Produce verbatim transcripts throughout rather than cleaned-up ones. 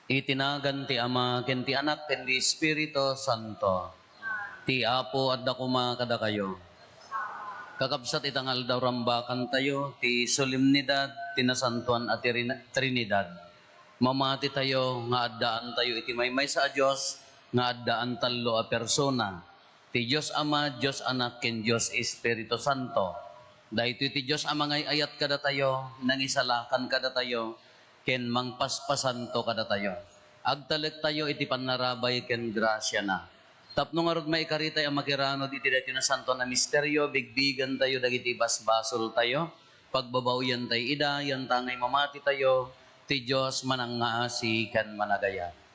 Iti nagan ti Ama, ken ti Anak, ken ti Espiritu Santo. Ti Apo adda koma kadakayo. Kakabsat, ita nga aldaw, rambakantayo ti solemnidad ti Nasantoan a Trin-, Trinidad. Mamatitayo nga addaantayo iti maymaysa a Dios nga addaan tallo a persona, ti Dios Ama, Dios Anak, ken Dios Espiritu Santo. Daytoy ti Dios a mangay-ayat kadatayo, nangisalakan kadatayo, ken mangpaspasanto kadatayo. Agtalektayo iti pannarabay ken grasiana. Tapno ngarud maikaritay a makiranud iti daytoy nasantoan a misterio, bigbigantayo dagiti basbasoltayo, pagbabaoyantay ida, yantangay mamatitayo, ti Dios manangngaasi ken managayat.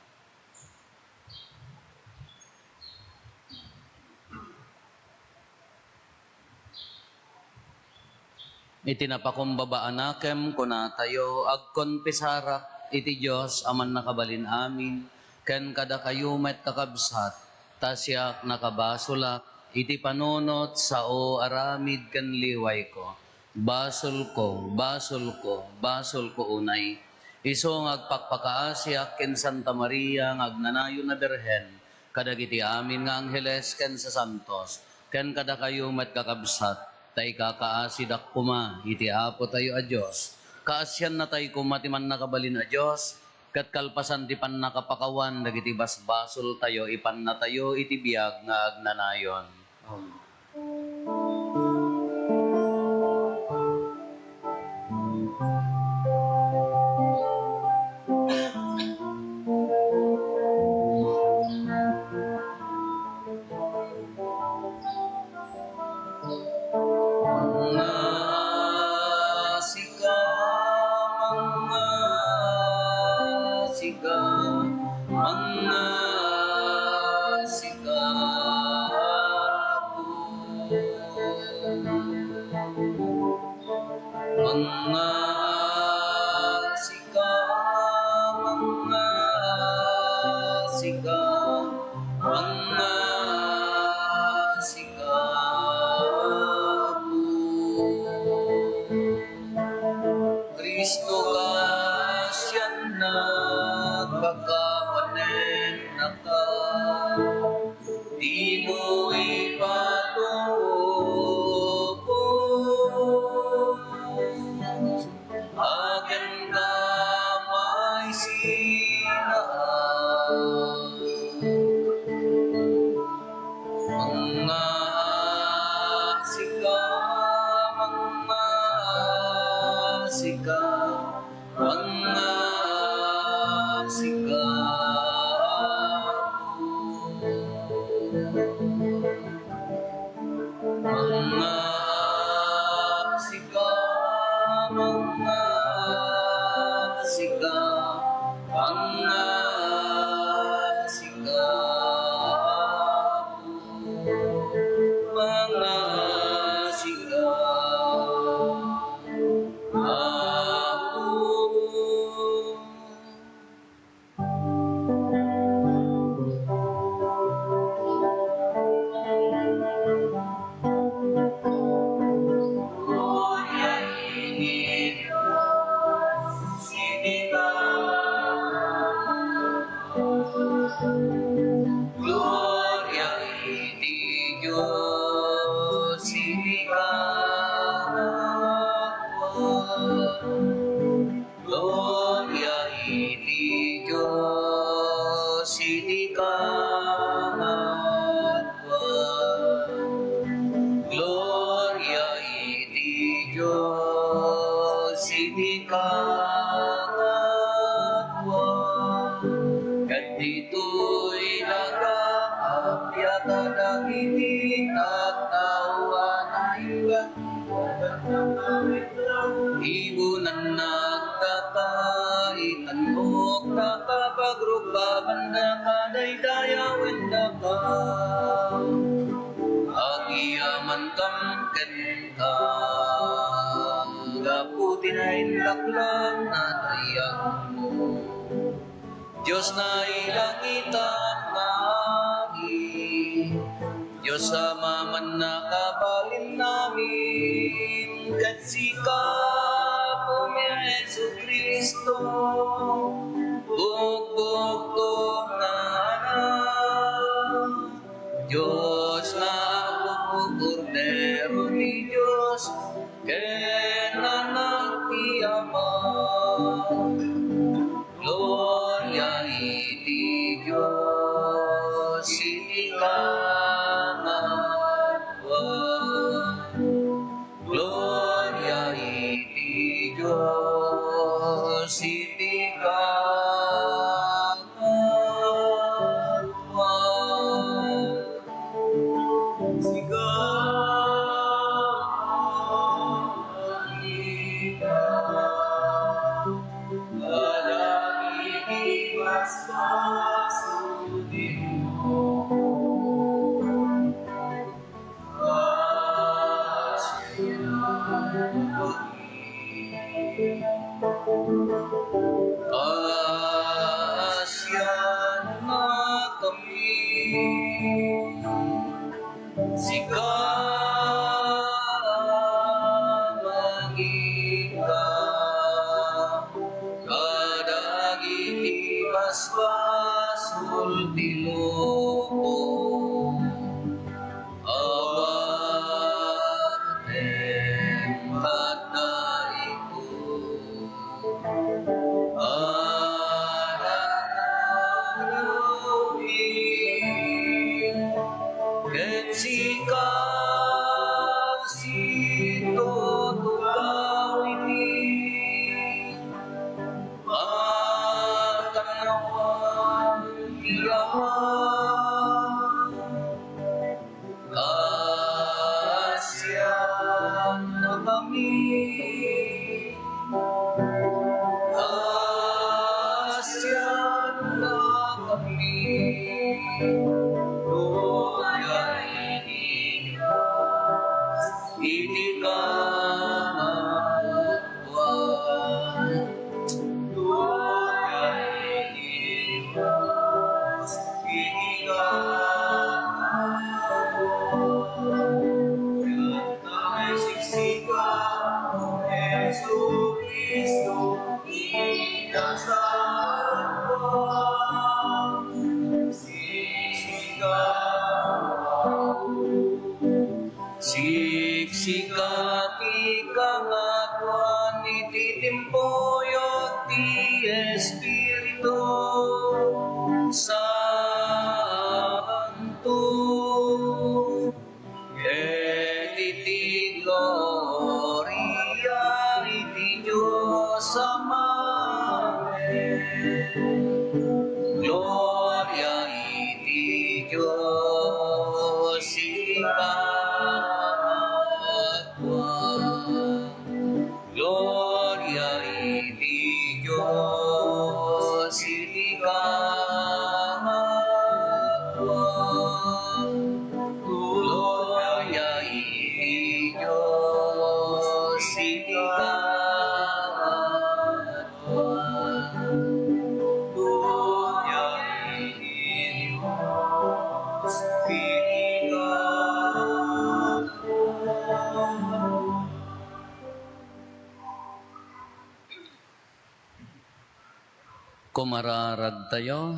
Iti napakumbaba a nakem, kunatayo, agkonfesarak iti Dios a Mannakabalin-amin, ken kadakayo met, kakabsat, ta siak nakabasolak iti panunot, sao, aramid, ken liwayko. Basolko, basolko, basolko unay. Isu nga agpakpakaasiak ken Santa Maria nga agnanayon a Birhen, kadagiti amin nga angheles ken sasantos, ken kadakayo met, kakabsat, ta ikakaasidak koma iti Apotayo a Dios. Kaasiannatay koma ti Mannakabalin a Dios, ket kalpasan ti pannakapakawan dagiti basbasoltayo, ipannatayo iti biag nga agnanayon. Amen. Mangngaasika, mangngaasika, mangngaasika, Apo. Mangngaasika, mangngaasika, mangngaasika, Apo. Cristo, kaasiannak, pakawanennaka. Dimo ipatubos a kenka maisina. Mangngaasika, mangngaasika, mangngaasika, Apo. Mangngaasika, mangngaasika, Buknaka, pagrukbabannaka, daydayawennaka. Agyamankam kenka, gapu ti nainlaklag a dayagmo. Dios nailangitan nga Ama, Dios Ama, mannakabalinnamin ket sika, Apomi a Jesu-Cristo, bukbukko nga Anak, Dios nga Apo, Kordero ti Dios, ken Anak ti Ama. Gloria iti Dios iti kaangawan. Gloria iti Dios iti kaangawan. Sika, Maria, kadagiti basbasol ti Dios. Kaasiannakami. Sika, mangika kadagiti basbasol ti lubong. Awatem kadta iku, anak a David, ket sika situtugaw iti makannawan ti Ama. Kaasiannakami. Kaasiannakami. Gloria iti Dios iti kaangawan. Gloria iti Dios iti kaangawan. Ket siksika, O Jesu-Cristo, iti kasapuan. Siksika, Apo. Siksika ti Kangatoan iti timpuyog ti Espiritu Santo, ket iti gloria iti Dios Amanen. Gloria iti Dios iti kaangawan. Gloria iti Dios iti kaangawan. Gloria iti Dios iti kaangawan. Gloria iti Dios iti kaangawan. Kumararagtayo.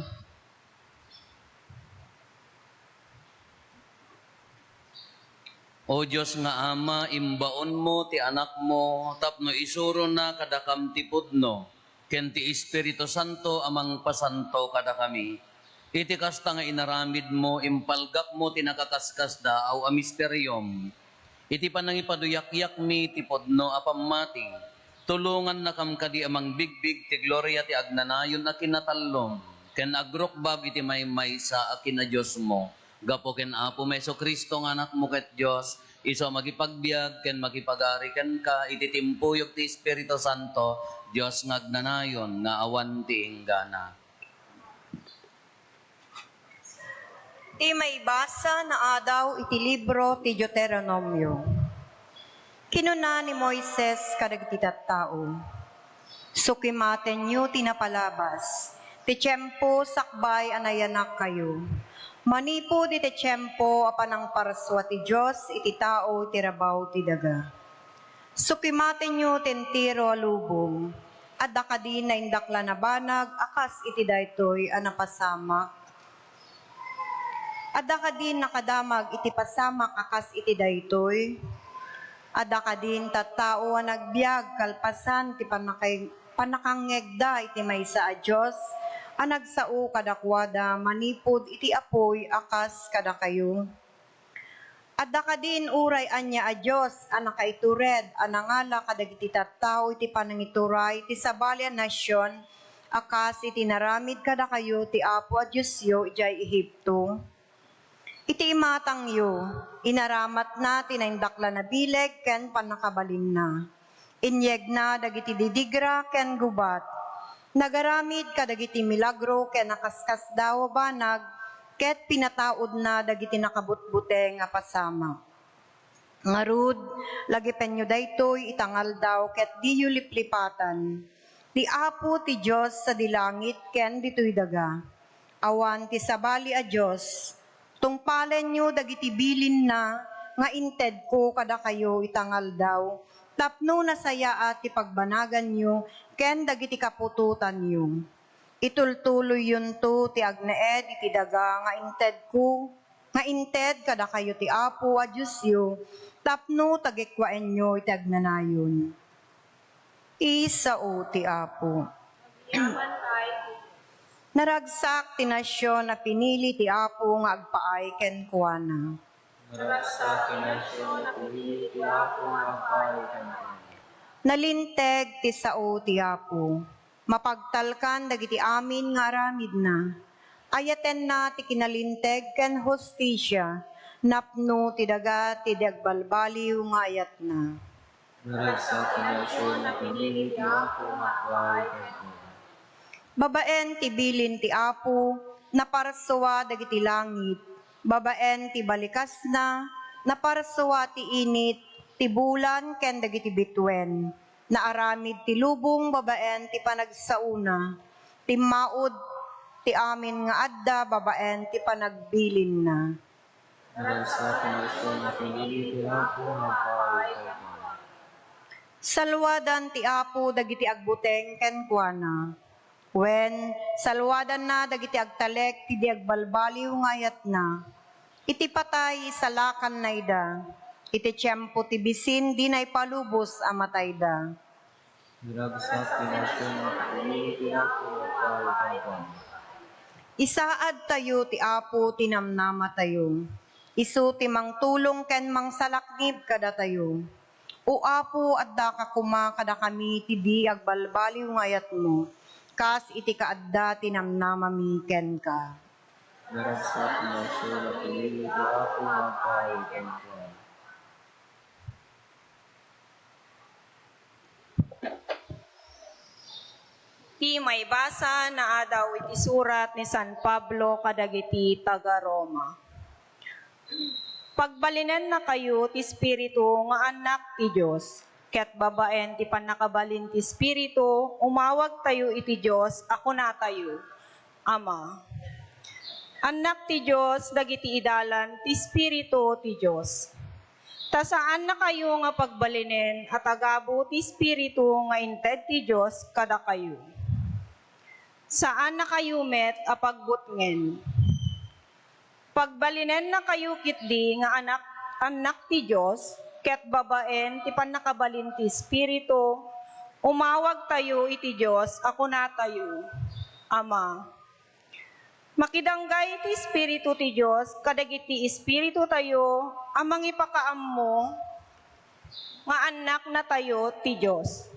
O Dios nga Ama, imbaonmo ti Anakmo tapno isurona kadakam ti pudno ken ti Espiritu Santo a mangpasanto kadakami. Iti kasta nga inaramidmo, impalgapmo ti nakaskaskasdaaw a misteriom. Iti panangipaduyakyakmi ti pudno a pammati, tulongannakam kadi a mangbigbig ti gloria ti agnanayon a kinatallom ken agrukbab iti maymaysa a kinaDiosmo. Gapu ken Apomi Jesu-Cristo nga Anakmo ket Dios, isu a makipagbiag ken makipagari kenka iti timpuyog ti Espiritu Santo, Dios nga agnanayon nga awan ti inggana. Ti maibasa naadaw iti libro ti Deuteronomio. Kinuna ni Moises kadagiti tattao, "Sukimatenyo ti napalabas, ti tiempo sakbay a nayanakkayo, manipud iti tiempo a panangparsua ti Dios iti tao iti rabaw ti daga. Sukimatenyo ti entero a lubong. Adda kadi naindaklan a banag a kas iti daytoy a napasamak? Adda kadi nakadamag iti pasamak a kas iti daytoy? Adda kadin tattao a nagbiag kalpasan ti pannakay-, pannakangngegda iti maysa a dios a nagsao kadakuada manipud iti apuy a kas kadakayo? Adda kadin uray ania a dios a nakaitured a nangala kadagiti tattao iti panangituray ti sabali a nasion a kas iti naramid kadakayo ti Apo a Diosyo idiay Egipto? Iti imatangyo, inaramatna ti naindaklan a bileg ken pannakabalinna. Inyegna dagiti didigra ken gubat. Nagaramid kadagiti milagro ken nakaskasdaaw a banag, ket pinataudna dagiti nakabutbuteng a pasamak. Ngarud, lagipenyo daytoy ita nga aldaw ket diyo liplipatan. Ti Apo ti Dios sadi langit ken ditoy daga. Awan ti sabali a dios. Tungpalenyo dagiti bilinna nga intedko kadakayo ita nga aldaw, tapno nasayaat ti pagbanaganyo ken dagiti kaputotanyo. Itultuloyyonto ti agnaed iti daga nga intedko, nga inted kadakayo ti Apo a Diosyo, tapno tagikuaenyo iti agnanayon." Isao ti Apo. Naragsak ti nasion a pinili ti Apo nga agpaay kenkuana. Naragsak ti nasion a pinili ti Apo nga agpaay kenkuana. Nalinteg ti sao ti Apo. Mapagtalkan dagiti amin nga aramidna. Ayatenna ti kinalinteg ken hustisia, napno ti daga ti di agbalbaliw nga ayatna. Naragsak ti nasion a pinili ti Apo nga agpaay kenkuana. Babaen ti bilin ti Apo, naparsua dagiti langit. Babaen ti balikasna, naparsua ti init, ti bulan ken dagiti bituen. Naaramid ti lubong babaen ti panagsaona. Timmaud ti amin nga adda babaen ti panagbilinna. Naragsak ti nasion a pinili ti Apo nga agpaay kenkuana. Saluadan ti Apo dagiti agbuteng kenkuana. Wen, saluadanna dagiti agtalek ti di agbalbaliw nga ayatna. Iti patay, isalakanna ida. Iti tiempo ti bisin, dina ipalubos a matayda. Naragsak ti nasion a pinili ti Apo nga agpaay kenkuana. Isaadtayo ti Apo ti namnamatayo. Isu ti mangtulong ken mangsalaknib kadatayo. O Apo, addaka koma kadakami ti di agbalbaliw nga ayatmo, kas iti kaadda ti namnamami kenka. Naragsak ti nasion a pinili ti Apo nga agpaay kenkuana. Ti maibasa naadaw iti surat ni San Pablo kadagiti taga-Roma. Pagbalinennakayo ti Espiritu nga annak ti Dios, ket babaen ti pannakabalin ti Espiritu, umawagtayo iti Dios a kunatayo, Ama. Annak ti Dios dagiti idalan ti Espiritu ti Dios. Ta saannakayo nga pagbalinen a tagabu ti Espiritu nga inted ti Dios kadakayo. Saannakayo met a pagbutngen. Pagbalinennakayo ketdi nga anak, annak ti Dios, ket babaen ti pannakabalin ti Espiritu, umawagtayo iti Dios a kunatayo, Ama. Makidanggay ti Espiritu ti Dios kadagiti espiritutayo a mangipakaammo nga annaknatayo ti Dios.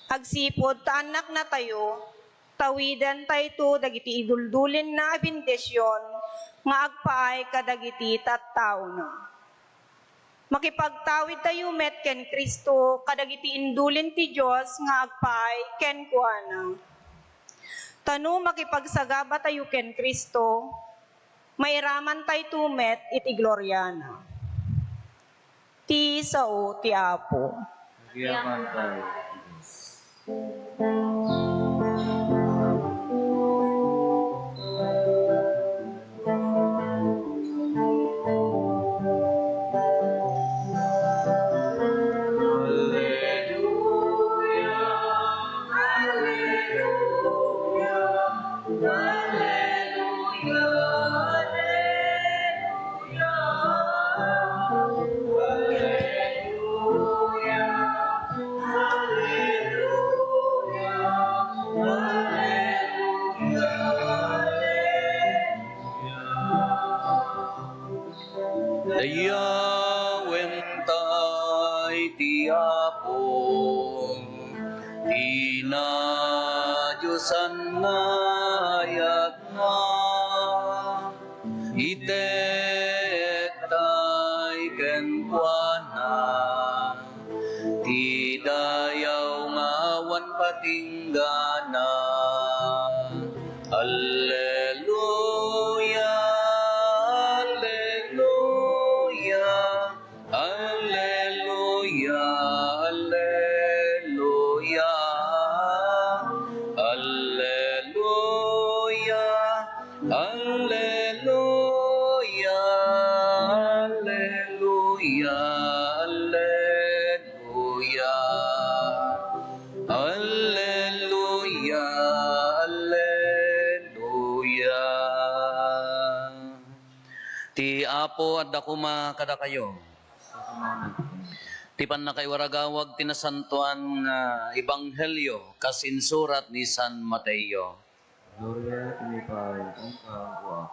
Agsipud ta annaknatayo, tawidentayto dagiti iduldulinna a bendision nga agpaay kadagiti tattaona. Makipagtawidtayo met ken Cristo kadagiti indulin ti Dios nga agpaay kenkuana. Ta no makipagsagabatayo ken Cristo, mairamantayto met iti gloriana. Ti sao ti Apo. Agyamantayo. Dayawentay ti Apo, ti nadiosan nga ayatna. Itektay kenkuana ti dayaw nga awan patinggana. Alleluia, alleluia, alleluia, alleluia, alleluia, alleluia, alleluia, alleluia. Alleluia, alleluia. Ti Apo adda koma kadakayo. Ti pannakaiwaragawag ti nasantoan nga ebanghelio kas insurat ni San Mateo. Gloria iti Apo, Anak, Espiritu Santo.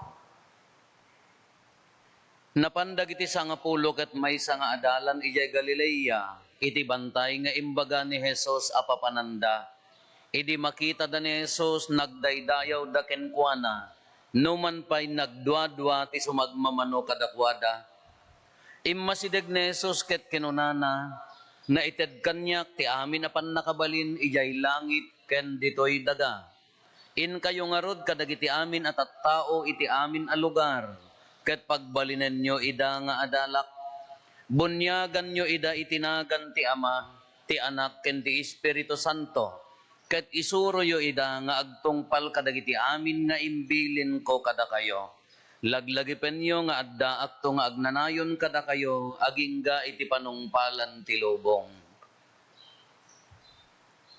Napan dagiti sangapulo ket maysa nga adalan idiay Galilea iti bantay nga imbaga ni Jesus a papananda. Idi makitada ni Jesus, nagdaydayawda kenkuana, numan pay nagduadua ti sumagmamano kadakuada. Immasideg ni Jesus ket kinunana, "Naited kaniak ti amin a pannakabalin idiay langit ken ditoy daga. Inkayo ngarud kadagiti amin a tattao iti amin a lugar, ket pagbalinenyo ida nga adalak. Buniaganyo ida iti nagan ti Ama, ti Anak, ken ti Espiritu Santo, ket isuroyo ida nga agtungpal kadagiti amin nga imbilinko kadakayo. Laglagipenyo nga addaakto nga agnanayon kadakayo agingga iti panungpalan ti lubong."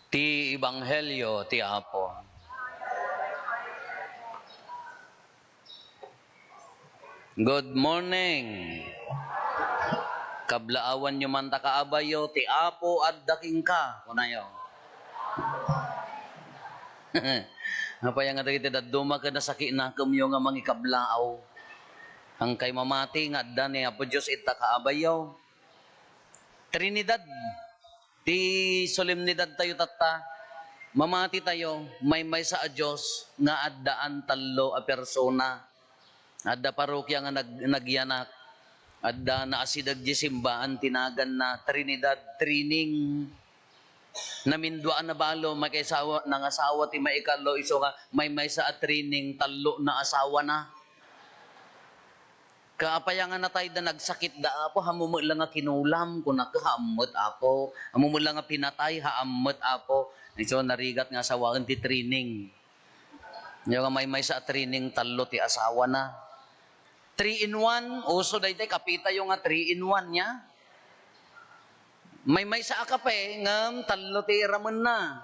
Ti Ebanghelio ti Apo. Good morning. Kablaawanyo man ta kaabayyo, "Ti Apo adda kenka," kunayo. Apay nga dagiti dadduma ket nasakit nakemyo nga mangikablaaw? Angkay mamati nga adda ni Apo Dios ita kaabayyo. Trinidad. Ti solemnidad tayo tatta, mamati tayo, maymaysa a Dios nga addaan tallo a persona. Adda parokya nga nag-, nagyanak. Adda naasideg di simbaan ti naganna Trinidad Training. Namindua a nabalo, makaisawa, nangasawa ti maikallo, isu nga maymaysa a training, tallo na asawana. Kaapay nga natayda, nagsakitda, Apo, ammo met la nga kinulam, kunaka, ammo met, Apo. Ammo met la nga pinatay, ammo met, Apo. Isu narigat nga asawaen ti training. Nga maymaysa a training, tallo ti asawana. Three in one, uso daytoy kape tayo nga three in one nia. Maymaysa a kape, ngem tallo ti ramenna.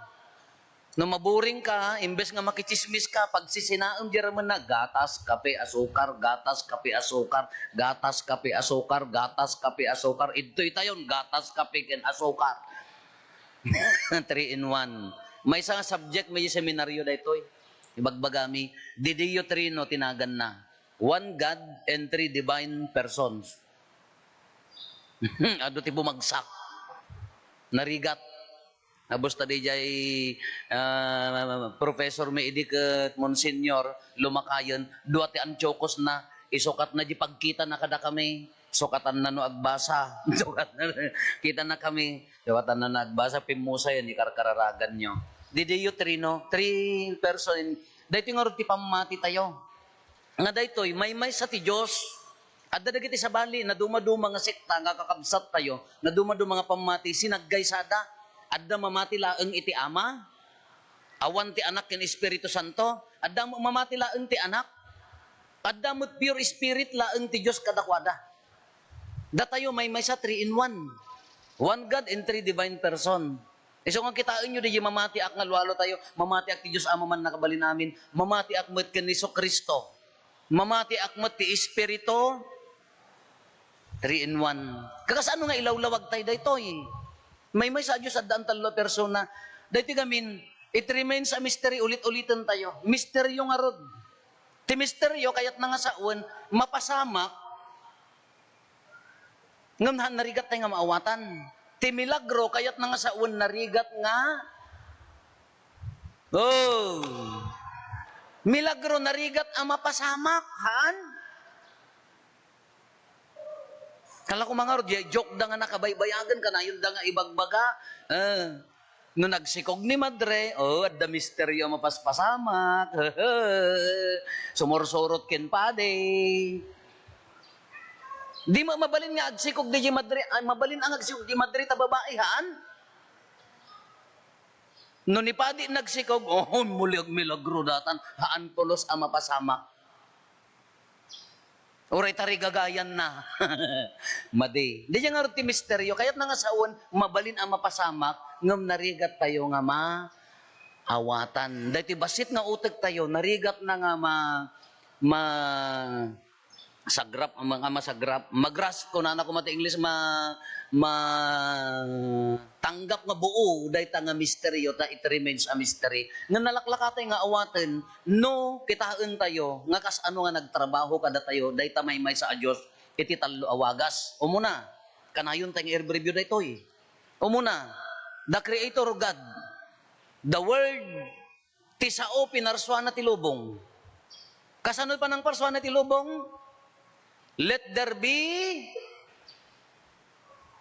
No maburing ka, imbes nga makitsismis ka, pagsisinaem di ramenna, gatas, kape, asukar, gatas, kape, asukar, gatas, kape, asukar, gatas, kape, asukar, idtoy tayon, gatas, kape, ken asukar. Three in one. Maysa nga subject may seminaryo daytoy. Ibagbagami, didiyo Trino ti naganna. One God and three divine persons. Adu ti bumagsak. Narigat. Abus ta dijay, ah, professor mi idi ket Monsignor, lumakayen, dua ti antiokosna, isukatna di pagkitana kadakami. Sukatanna no agbasa. Sukatan, kita na kami. Sukatanna no agbasa, pimmusa yan, ikarkararagan nyo. Didiyo three, no? Three person. Daytoy ngarud ti pammati tayo. Nga daytoy, maymaysa ti Dios. Adda dagiti sabali, nadumaduma nga sekta nga kakabsat tayo, nadumaduma nga pammati, sinaggaysada. Adda mamati laeng iti Ama, awan ti Anak ken Espiritu Santo. Adda mamati laeng ti Anak. Adda met pure spirit laeng ti Dios kadakuada. Datayo maymaysa, three in one. One God in three divine person. Isu nga kitaenyo, diay mamatiak nga lualo tayo, mamatiak ti Dios Ama man nakabalin amin, mamatiak met ken Jesu-Cristo, mamatiak met ti Espiritu, three in one. Kakasano nga ilawlawag tayo daytoy? Maymaysa a Dios, addaan tallo a persona. Daytoy gamin, it remains a mystery, ulit-uliten tayo. Misteryo ngarud. Ti misteryo, kayatna nga sawen, mapasamak, ngem haan narigat tayo nga maawatan. Ti milagro, kayatna nga sawen, narigat nga, oh, milagro, narigat a mapasamak, haan? Kala ko mangarud, ya, joke da nga nakabaybayagen, kanayonda nga ibagbaga. Eh, no nagsikog ni madre, oh, adda misteryo a mapaspasamak. Sumursurot ken padi. Di ma-, mabalin nga agsikog di madre, ay, mabalin ang agsikog di madre ta babae, haan? No ni padi nagsikog, oh, mulag milagro datan, haan pulos a mapasamak. Uray tarigagayan na. Madi. Diay ngarud ti misteryo. Kayatna nga sawen, mabalin a mapasamak, ngem narigat tayo nga maawatan. Daytoy bassit nga utek tayo, narigat na nga ma-, ma-, sagrap, nga masagrap. Magrasp, kunana koma ti English, ma-, ma-, tanggap nga buo dayta nga misteryo, ta it remains a mystery. Nga nalaklakatay nga awaten, no kitaen tayo nga kasano nga nagtrabaho kadatayo dayta maymaysa a Dios iti tallo a wagas. Umuna, kanayon tayo nga i-review daytoy. Umuna, the Creator God, the Word, ti sao pinarsuana ti lubong. Kasano panangparsuana ti lubong? Let there be.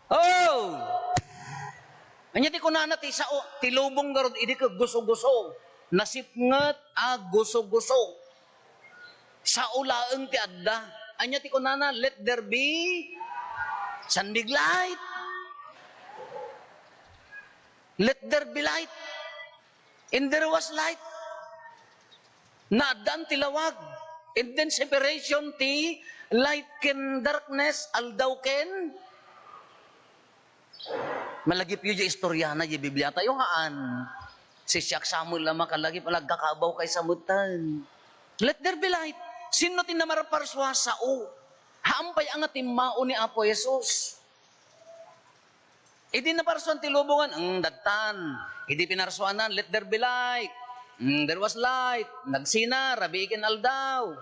Oh! Ania ti kunana ti sao, ti lubong garud idi ket guso-guso. Nasipnget a guso-guso. Sao laeng ti adda. Ania ti kunana? Let there be. San big light. Let there be light. And there was light. Naaddaan ti lawag. And then separation ti light ken darkness, aldaw ken. Malagipyo diay istoriana diay Biblia tayo, haan. Si siak Samuel la makalagip, nagkakabaw kay sametan. Let there be light. Sinno ti namarparsua? Sao. Haan pay a nga timmao ni Apo Jesus. Idi naparsuan ti lubongan, mm, dattan. Idi pinarsuanan, let there be light. Mm, there was light. Nagsina, rabii ken aldaw.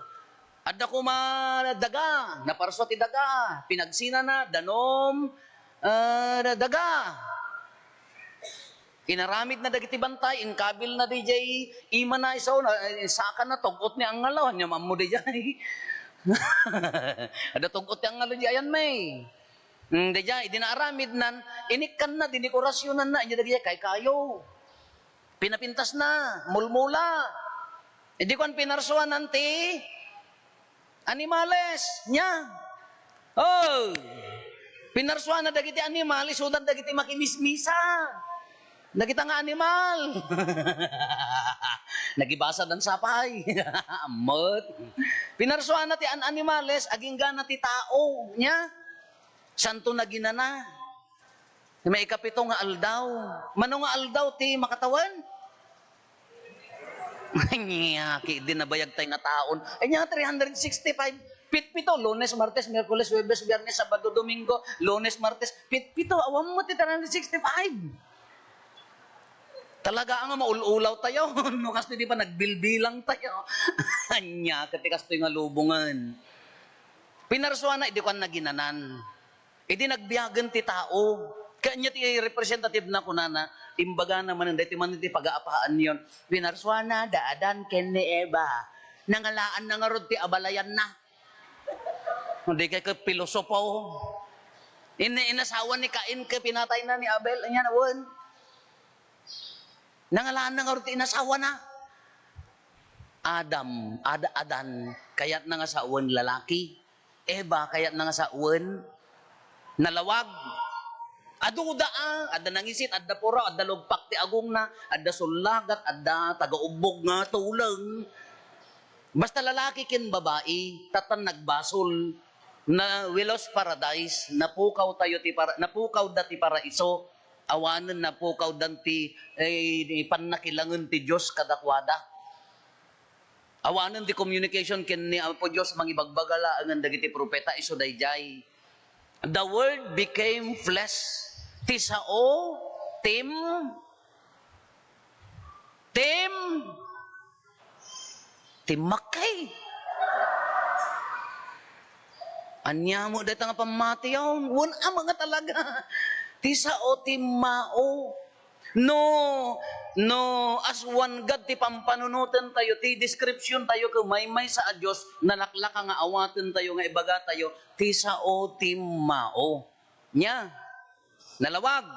Adda koma daga, naparsua ti daga. Pinagsinana, danum, ah, daga. Inaramidna dagiti bantay, inkabilna diay imana isu, na, eh, sakana, tug-ot ni angalo, ania maammo diay. Adda tug-ot ti angalo diay ayan, may. Mm, daydiay, idi naaramidnan, inikkanna, dinekorasyonanna, idiay dagiti kaykayo. Pinapintasna, mulmula. Idi kuan, pinarsuanan ti animales, nia. Oh! Pinarsuana dagiti animal, isudan dagiti makimismisa. Dagita nga animal. Nagibasa dan sapay. Ammot. Pinarsuana ti an-, animales, aginggana ti tao, nia. Santo naginana. Maikapito nga aldaw. Mano nga aldaw ti makatawen? Ania, ki-, di nabayag tay nga taon. Ania nga three hundred sixty-five. Pitpito, Lunes, Martes, Miyerkules, Huwebes, Biyernes, Sabado, Domingo, Lunes, Martes, pitpito. Awan mo ti three hundred sixty-five. Talaga nga maul-ulaw tayo. No, kastoy di pa nagbilbilang tayo. Ania, ket ti kastoy nga lubongen. Pinarsuana, idi kuan naginanan. Idi nagbiagen ti tao, kanya ti representative na kunana, imbagana manen, daytoy manen ti pagaapaanyon. Pinarsuana da Adan ken ni Eva. Nangalaan na ngarud ti abalayanna. Di kay ket pilosopo. In-, inasawa ni Cain ket pinatayna ni Abel. Ania na wen? Nangalana ngarud ti inasawana. Adam, Ad-, Adan, kayatna nga sawen lalaki. Eva, kayatna nga sawen nalawag. Aduda, ah, adda nangisit, adda puraw, adda lugpak ti agongna, adda sullagat, adda tagaubbog nga tuleng. Basta lalaki ken babai, tattan nagbasol. Na, we lost paradise, napukaw tayo ti para-, napukaw da ti paraiso. Awanen napukaw dan ti, eh, pannakilangen ti Dios kadakuada. Awanen ti communication ken ni Apo Dios mangibagbaga laengen dagiti propeta isu daydiay. The Word became flesh. Ti sao, tim-, tim-, timmakay. Ania mo dayta nga pammatiyon? Wen a nga talaga. Ti sao, timmao. No, no, as one God ti pampanunoten tayo, ti description tayo ken maymaysa a Dios, nalaklaka nga awaten tayo, nga ibaga tayo, ti sao, timmao. Nia, nalawag.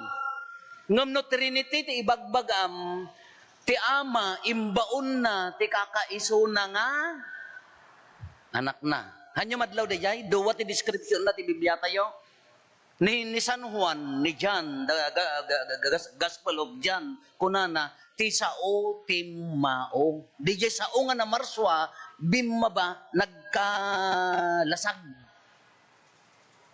Ngem no Trinity ti ibagbagam, ti Ama, imbaonna ti kakaisuna nga Anakna. Hanyo madlaw daydiay, dua ti description na ti Biblia tayo. Ni, ni San Juan, ni John, the, the, the, the Gas-, Gospel of John, kunana, ti sao, timmao. Daydiay sao nga namarsua, bimmaba, nagkalasag.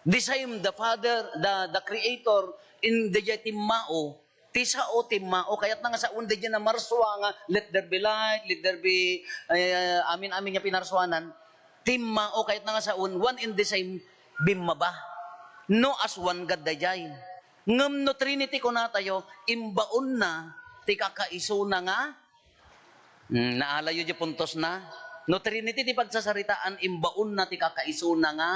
The same, the Father, the, the Creator, in the timmao, ti sao, timmao, kayatna nga saon, daydiay namarsua nga, "Let there be light, let there be," eh, amin-amin nga pinarsuanan. Timmao, kayatna nga saon, one and the same, bimmaba. No as one God daydiay. Ngem no Trinity kunatayo, imbaonna ti kakaisuna nga Hmm, naalayo di puntos na? No Trinity ti pagsasaritaan, imbaonna ti kakaisuna nga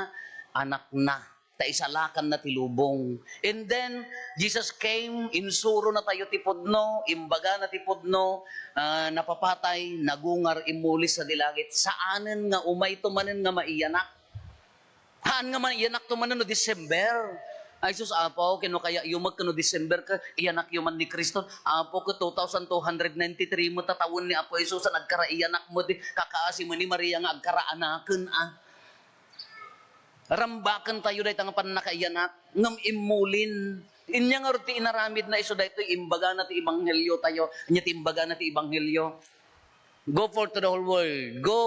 Anakna, ta isalakanna ti lubong. And then, Jesus came, insuro na tayo ti pudno, imbaga na ti pudno, ah, napapatay, nagungar, immuli sadi langit. Saanen nga umayto manen nga maiyanak. Haan nga man, iyanakto man no December. Ay, sus, Apo, kano kaya yumek kano December ka, iyanakyo man ni Cristo. Apo, ka two thousand two hundred ninety-three met a tawen ni Apo Jesus a nagkaraiyanak met, kakaasi man ni Maria nga agkaraanaken, a. Rambaken tayo dayta nga pannakaiyanak, ngem immulin. Inya ngarud ti inaramidna isu daytoy, imbagana ti ebanghelio tayo. Anya ti imbagana ti ebanghelio? Go forth to the whole world. Go!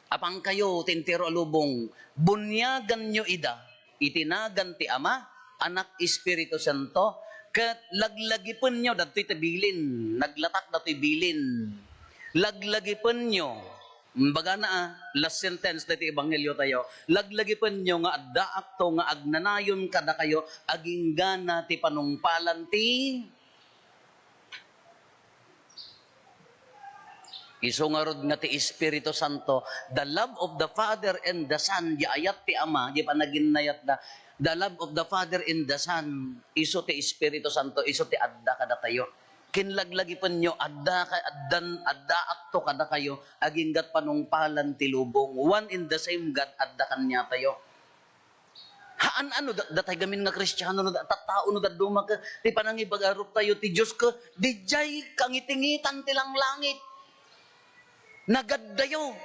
Apankayo ti entero a lubong. Bunyaganyo ida iti nagan ti Ama, Anak, Espiritu Santo, ket laglagipenyo, dagtoy ti bilin, naglatak datoy bilin. Laglagipenyo, imbagana, a, last sentence daytoy ebanghelio tayo, laglagipenyo nga addaakto nga agnanayon kadakayo agingga ti panungpalan ti Isu ngarud nga ti Espiritu Santo, the love of the Father and the Son, di ayat ti Ama, di panaginnayatda, the love of the Father and the Son, isu ti Espiritu Santo, isu ti adda kadatayo. Kinlaglagipenyo, adda ka, addan, addaakto kadakayo, aginggat panungpalan ti lubong. One and the same God, adda kaniatayo. Haan, ano, da-, datay gamin nga Kristiano, no, da-, tattao, no, dadduma ka, ti panangipagarup tayo, ti Dios ka, dijay kangitingitan ti langlangit. Nagaddayo.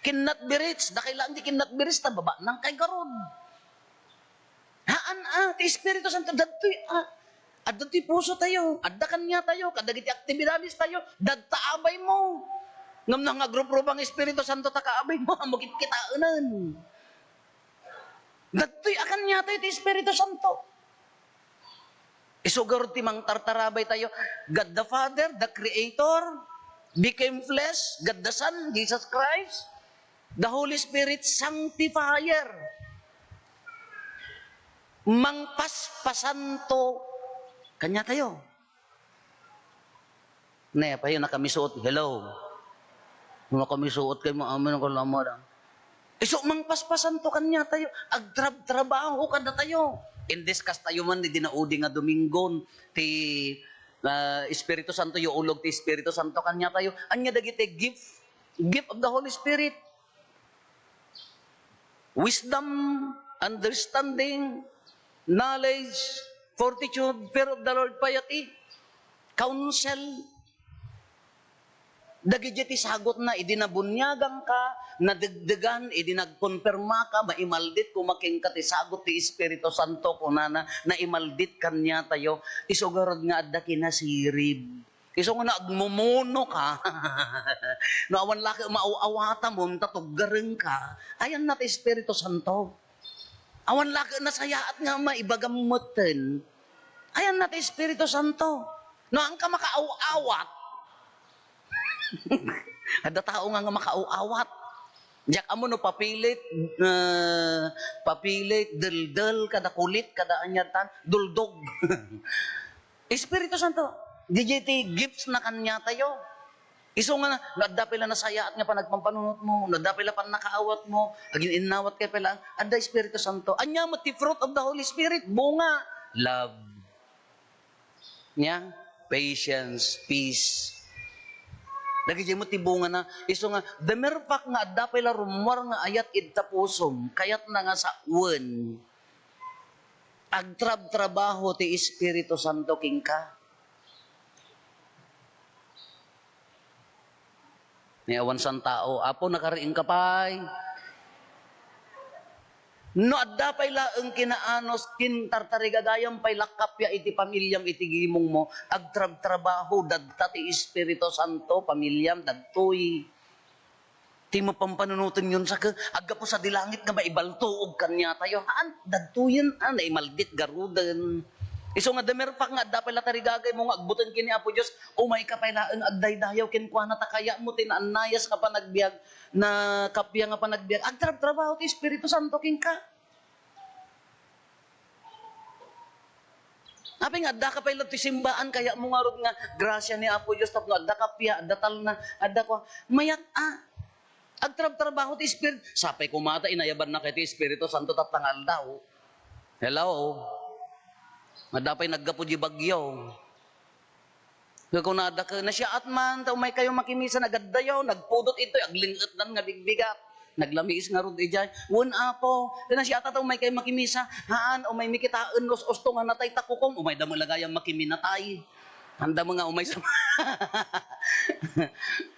Cannot be reached. Dakay lang ti cannot be reached, ta baba nang kay garud. Haan, a, ti Espiritu Santo, dadtoy, a, adda ti puso tayo, adda kaniatayo, kadagiti aktibidades tayo, dadta abay mo. Ngem no nga grup-grup ang Espiritu Santo, ta kaabay mo, amo kitkitaenan. Dagtoy a kaniatayo ti Espiritu Santo. Isu garud ti mangtartarabay tayo. God the Father, the Creator, became flesh. God the Son, Jesus Christ. The Holy Spirit, Sanctifier. Mangpaspasanto kaniatayo. Ne, payo nakamisuot. Hello. Nakamisuot kay mo, amin ang kalama da. Isu mangpaspasanto kaniatayo. Agtrab-trabaho kadatayo. In this case tayo man, di naudi nga Domingon, ti, ah, Espiritu Santo, yo ulog ti Espiritu Santo kaniatayo. Anya dagiti gift, gift of the Holy Spirit. Wisdom, understanding, knowledge, fortitude, fear of the Lord, piety, counsel. Dagiti ti sagutna, idi nabuniagangka, nadegdegan, idi nagkonpermaka, maimaldit koma kenka ti sagut ti Espiritu Santo, kunana, naimaldit kaniatayo. Isu garud nga adda kinasirib. Isu nga no agmumunoka, no awan la ket maaw-awatam ta tuggarengka, ayanna ti Espiritu Santo. Awan la ket nasayaat nga maibagam metten, ayanna ti Espiritu Santo. No, haanka makaaw-awat. Adda tao nga, nga makaaw-awat. Diak ammo no papilit, eh, papilit, deldel, kada kulit, kada aniatan, duldog. Espiritu Santo, didiay ti gifts na kaniatayo. Isu nga, no adda pay la nasayaat nga panagpampanunotmo, no adda pay la pannakaawatmo, agin-innawatkay pay la, adda Espiritu Santo. Ania met ti fruit of the Holy Spirit? Bunga, love. Nia? Patience, peace. Dagiti met ti bungana. Isu nga, the mere fact nga adda pay la rummuar nga ayat ita pusom, kayatna nga sawen. Agtrabtrabaho ti Espiritu Santo kenka. Ni awan santao, "Apo, nakariingka pay?" No adda pay laeng kinaanos, kintartarigagayam pay la kappia iti pamiliam, iti gimongmo, agtrabtrabaho dadta ti Espiritu Santo, pamiliam, dagtoy. Ti mapampanunotenyon, saka aggapu sadi langit nga maibaltuog kaniatayo. Haan, dagtoyen, a, naimaldit garuden. Isu nga the mere fact nga adda pay la tarigagaymo nga agbuteng ken ni Apo Dios, umayka pay laeng agdaydayaw kenkuana ta kayatmo ti naannayas nga panagbiag, nakappia nga panagbiag. Agtrabtrabaho ti Espiritu Santo kenka. Apay nga addaka pay la ti simbaan, kayatmo ngarud nga grasia ni Apo Dios tapno adda kappia, adda talna, adda kua. Mayat a. Agtrabtrabaho ti Espiritu. Sapay koma ta inayabannakayo ti Espiritu Santo tatta nga aldaw. Hello? Adda pay naggapu di bagyo. Kunada ket, "Nasiaat man ta umaykayo makimisa, nagaddayo, nagpudot itoy, agling-etnan nga bigbigat. Naglamiis ngarud idiay." "Wen, Apo, nasiaat ta umaykayo makimisa." "Haan, umaymi kitaen no us-ustongan natay ta kukom." Umayda met la gayam makiminatay. Anda mo nga umay sa-,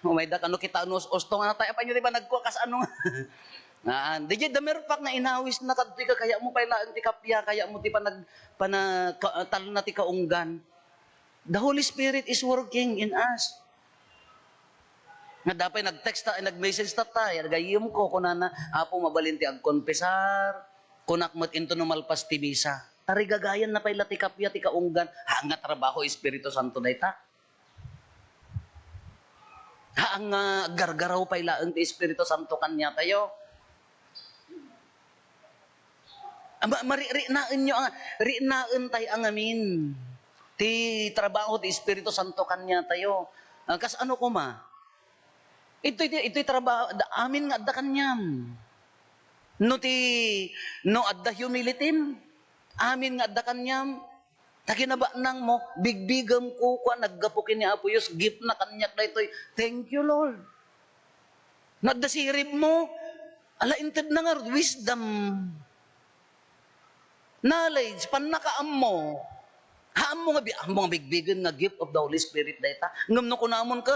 umayda kano kitaen no us-ustongan natay. Apay nyo di ba nagkua kas ano nga? Haan, didiay the mere fact nga inawisna kadtoy ka, kayatmo pay laeng ti kappia, kayatmo ti panag-, pana-, ka-, talna ti kaunggan. The Holy Spirit is working in us. Nga adda pay nag-text ta, nag-message ta, tay, gayyemko, kunana, "Apo, mabalin ti agkonfesar, kunak met into no malpas ti misa." Tarigagayanna pay la ti kappia ti kaunggan, haan nga trabaho Espiritu Santo dayta. Haan nga aggargaraw pay laeng ti Espiritu Santo kaniatayo. Ama, mari-, riknaenyo a, riknaentayo a ngamin ti trabaho ti Espiritu Santo kaniatayo. Ah, kas ano koma? Itoy, itoy, itoy trabaho, da-, amin nga adda kaniam. No ti, no adda humility, amin nga adda kaniam. Ta kinabanangmo, bigbigam kua, naggapu ken ni Apo Dios, gift na kaniak daytoy. Thank you, Lord. No adda siribmo, ala, intedna ngarud, wisdom. Knowledge, pannakaammo. Haanmo nga bi-, ammo nga bigbigen nga gift of the Holy Spirit dayta. Ngem no kunamon ka,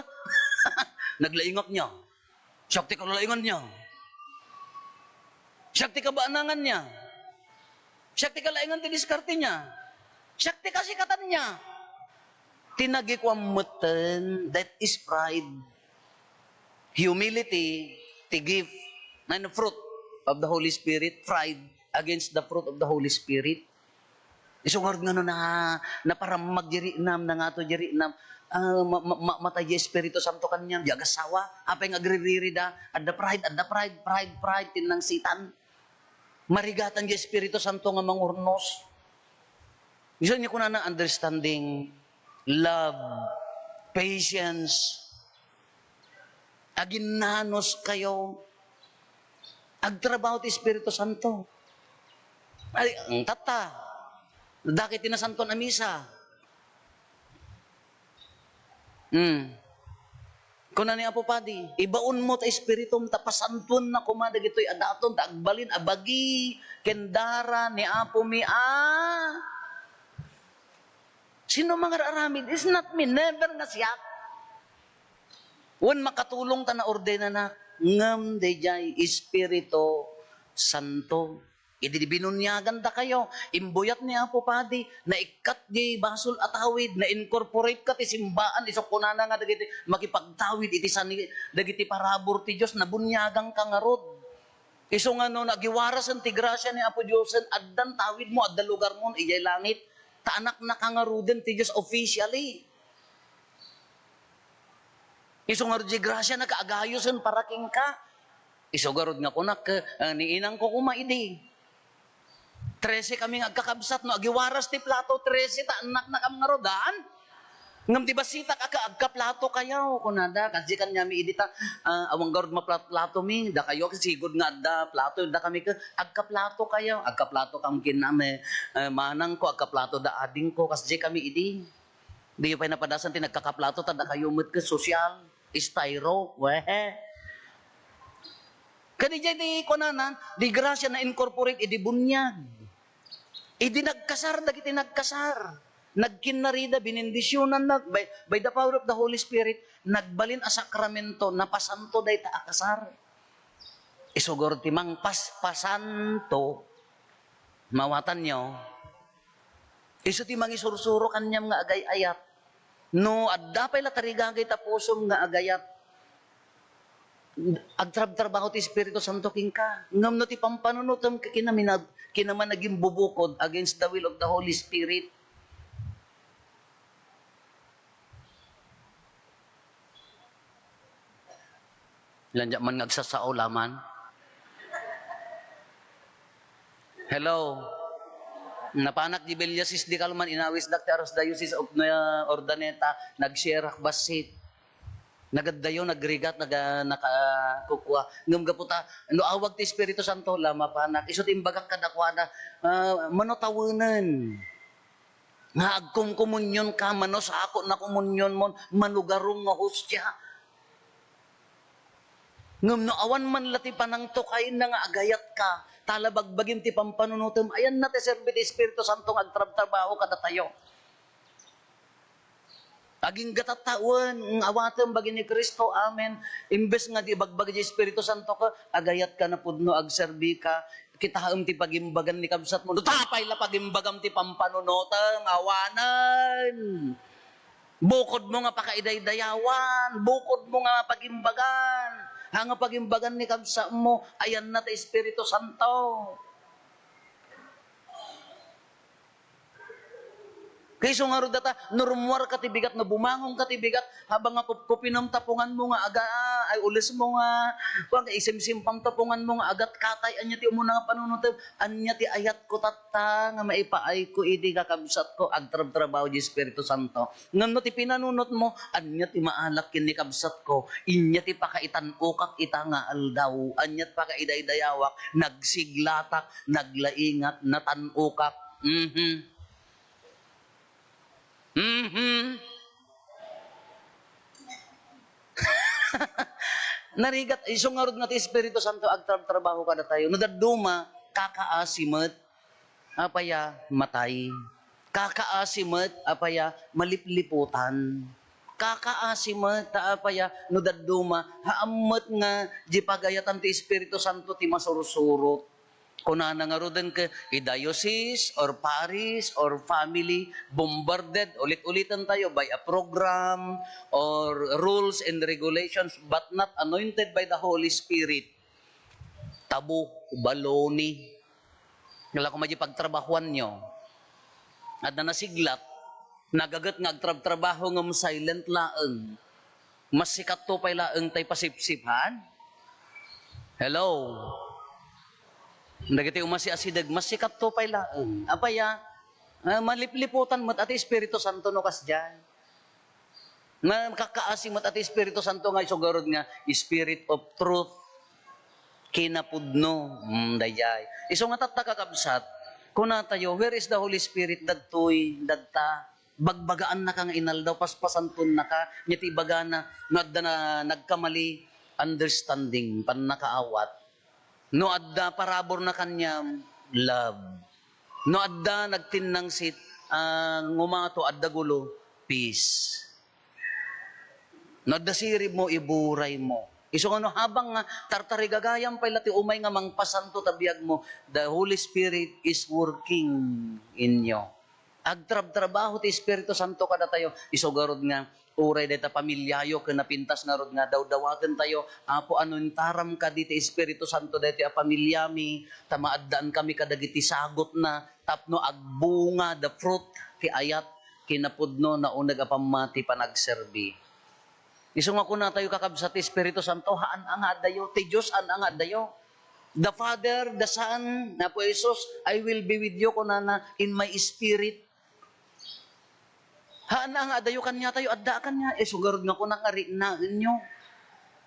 naglaingak niya. Siak ti kalalaingan niya. Siak ti kabanangan niya. Siak ti kalaingan ti diskarte niya. Siak ti kasikatan niya. Ti nagikuam metten, that is pride. Humility, ti gift, and the fruit of the Holy Spirit, pride against the fruit of the Holy Spirit. Isu ngarud nga no na-, naparammag di riknam, nangato di riknam, ah, ma-, ma-, ma-, matay di Espiritu Santo kaniam, di agassawa, apay nga agriririda, adda pride, adda pride, pride, pride, ti nangsitan. Marigatan di Espiritu Santo nga mangurnos. Isu ni kunana, understanding, love, patience, aginnanos kayo. Agtrabaho ti Espiritu Santo. Ay, ang tata. Dakit ti nasantuan a misa. Hmm. Kuna ni Apo Padi, "Ibaonmo ta espiritum, ta pasantuenna koma dagitoy a daton, ta agbalin a bagi ken dara ni Apomi a." Sino mangar-aramid? It's not me, never nga siak. Wen makatulong ta naordenanak, ngem daydiay Espiritu Santo. Idi binuniagan dakayo, imbuyat ni Apo Padi, naikkat di basol a tawid, na-incorporate ka ti simbaan, isu kunana nga dagiti makipagtawid iti sani-, dagiti parabur ti Dios, nabuniagan ka ngarud. Isu nga no nagiwarasen ti grasia ni Apo Diosen, addan tawidmo, adda lugarmon idiay langit, ta anakna ka ngaruden ti Dios officially. Isu ngarud di grasia na kaagayosen para kenka. Isu garud nga kunak, eh, ni inangko koma idi. Trese kami nga agkakabsat, no agiwaras ti plato, trese ta annaknakam ngarud, haan? Ngem ti basitak a ka-, agkaplato kayaw, kunada, kasdi kaniami idi ta, ah, awan garud maplato-plato mi, dakayo, sigud nga adda plato, dakami ket, agkaplato kayaw, agkaplato kam ken, eh, manangko, agkaplato da adingko, kasdi kami idi. Diyo pay napadasan ti nagkakaplato, ta dakayo met ket sosyal, styro, weh. Kadi diay ti kunana, di grasia na-incorporate idi buniag. Idi nagkasar, dagiti nagkasar. Nagkinnarida, binendisionanna, by, by the power of the Holy Spirit, nagbalin a sakramento, napasanto dayta a kasar. Isu garud ti mangpaspasanto, mawatanyo, isu ti mangisursuro kaniam nga agay-ayat. No adda pay la tarigagay ta pusom nga agayat, agtrabtrabaho ti Espiritu Santo kenka. Ngem no ti pampanunotem ket kinaminag-, kinamanagimbubukod against the will of the Holy Spirit, Landiak man nga agsasao laman. Hello. Napanak di Villasis di Calman, inawisdak ti Archdiocese of, uh, Urdaneta, nag-share ak bassit. Nagaddayo, nagrigat, naga-, naka-, kukua. Ngem gapu ta, no awag ti Espiritu Santo, la mapanak. Isu ti imbagak kadakuada, ah, mano tawenen. Nga agkomkomunionka, mano sako na komunionmon, mano garong nga hostia. Ngem no awan man la ti panangtukayna nga agayatka, ta la bagbagim ti pampanunotem, ayanna ti serbi ti Espiritu Santo nga agtrabtrabaho kadatayo. Agingga tatta wen, nga awatem bagi ni Cristo, amen. Imbes nga di bagbagi ti Espiritu Santo ka, agayatka napudno, agserbika, kitaem ti pagimbagan ni kabsatmo. No tapay la pagimbagam ti pampanunotem, awanen. Bukodmo nga pakaidaydayawan, bukodmo nga pagimbagan. Ha nga pagimbagan ni kabsatmo, ayanna ti Espiritu Santo. Kayso ngarud data, no rummuarka ti bigat, no bumangonka ti bigat, habang nga kupkupinem tapunganmo nga aga, ay, ulesmo nga, kuwan, isimsimpam tapunganmo nga agat katay, ania ti umuna nga panunotem, ania ti ayatko tatta nga maipaayko idi kakabsatko, agtrabtrabaho di Espiritu Santo. Ngem no ti pinanunotmo, ania ti maalak ken ni kabsatko, ania ti pakaitan-okak ita nga aldaw, ania ti pakaidaydayawak, nagsiglatak, naglaingat, natan-okak. Mhm. Mhm. Narigat, isu ngarud nga ti Espiritu Santo agtrabtrabaho kadatayo. No dadduma, kakaasi met. Apaya, matay. Kakaasi met, apaya, malipliputan. Kakaasi met, ta apaya, no dadduma, haan met nga di pagayatan ti Espiritu Santo ti masursurot. Kunana ngaruden ket, a diocese or parish or family bombarded, ulit-ulitan tayo, by a program or rules and regulations, but not anointed by the Holy Spirit. Tabo, baloni. Ngala ko madi pagtrabahuanyo. Adda nasiglat, nagaget nga agtrabtrabaho ngem silent laeng. Masikatto pay laeng tay pasipsip, han? Hello? Dagiti umasiasideg, masikatto pay laeng. Apaya, ah, malipliputan met a ti Espiritu Santo no kasdiay. Makakaasi met a ti Espiritu Santo nga isu garud nga Spirit of Truth. Kinapudno. Mm, daydiay. Isu nga tatta, kakabsat, kunatayo, "Where is the Holy Spirit?" Dadtoy, dadta. Bagbagaannaka nga inaldaw, paspasantonnaka, nya ti ibagana, no adda na nagkamali, understanding, pannakaawat. No adda paraburna kaniam, love. No adda nagtinnangsit, ah, ngumato, adda gulo, peace. No adda siribmo, iburaymo. Isu nga no habang nga tartarigagayam pay la ti umay nga mangpasanto ta biagmo, the Holy Spirit is working in you. Agtrabtrabaho ti Espiritu Santo kadatayo. Isu garud nga uray dayta pamiliayo ken napintas ngarud nga dawdawatentayo, Apo, ano intaram kadi ti Espiritu Santo daytoy a pamiliami, ta maaddaan kami kadagiti sagutna tapno agbunga, the fruit, ti ayat, kinapudno, nauneg a pammati, panagserbi. Isu nga kunatayo, kakabsat, ti Espiritu Santo, haan a nga addayo. Ti Dios, haan a nga addayo. The Father, the Son, Apo Jesus, "I will be with you," kunana, "in my spirit." Haan a nga adayo kaniatayo, adda a kania. Isu garud nga kuna nga riknaenyo.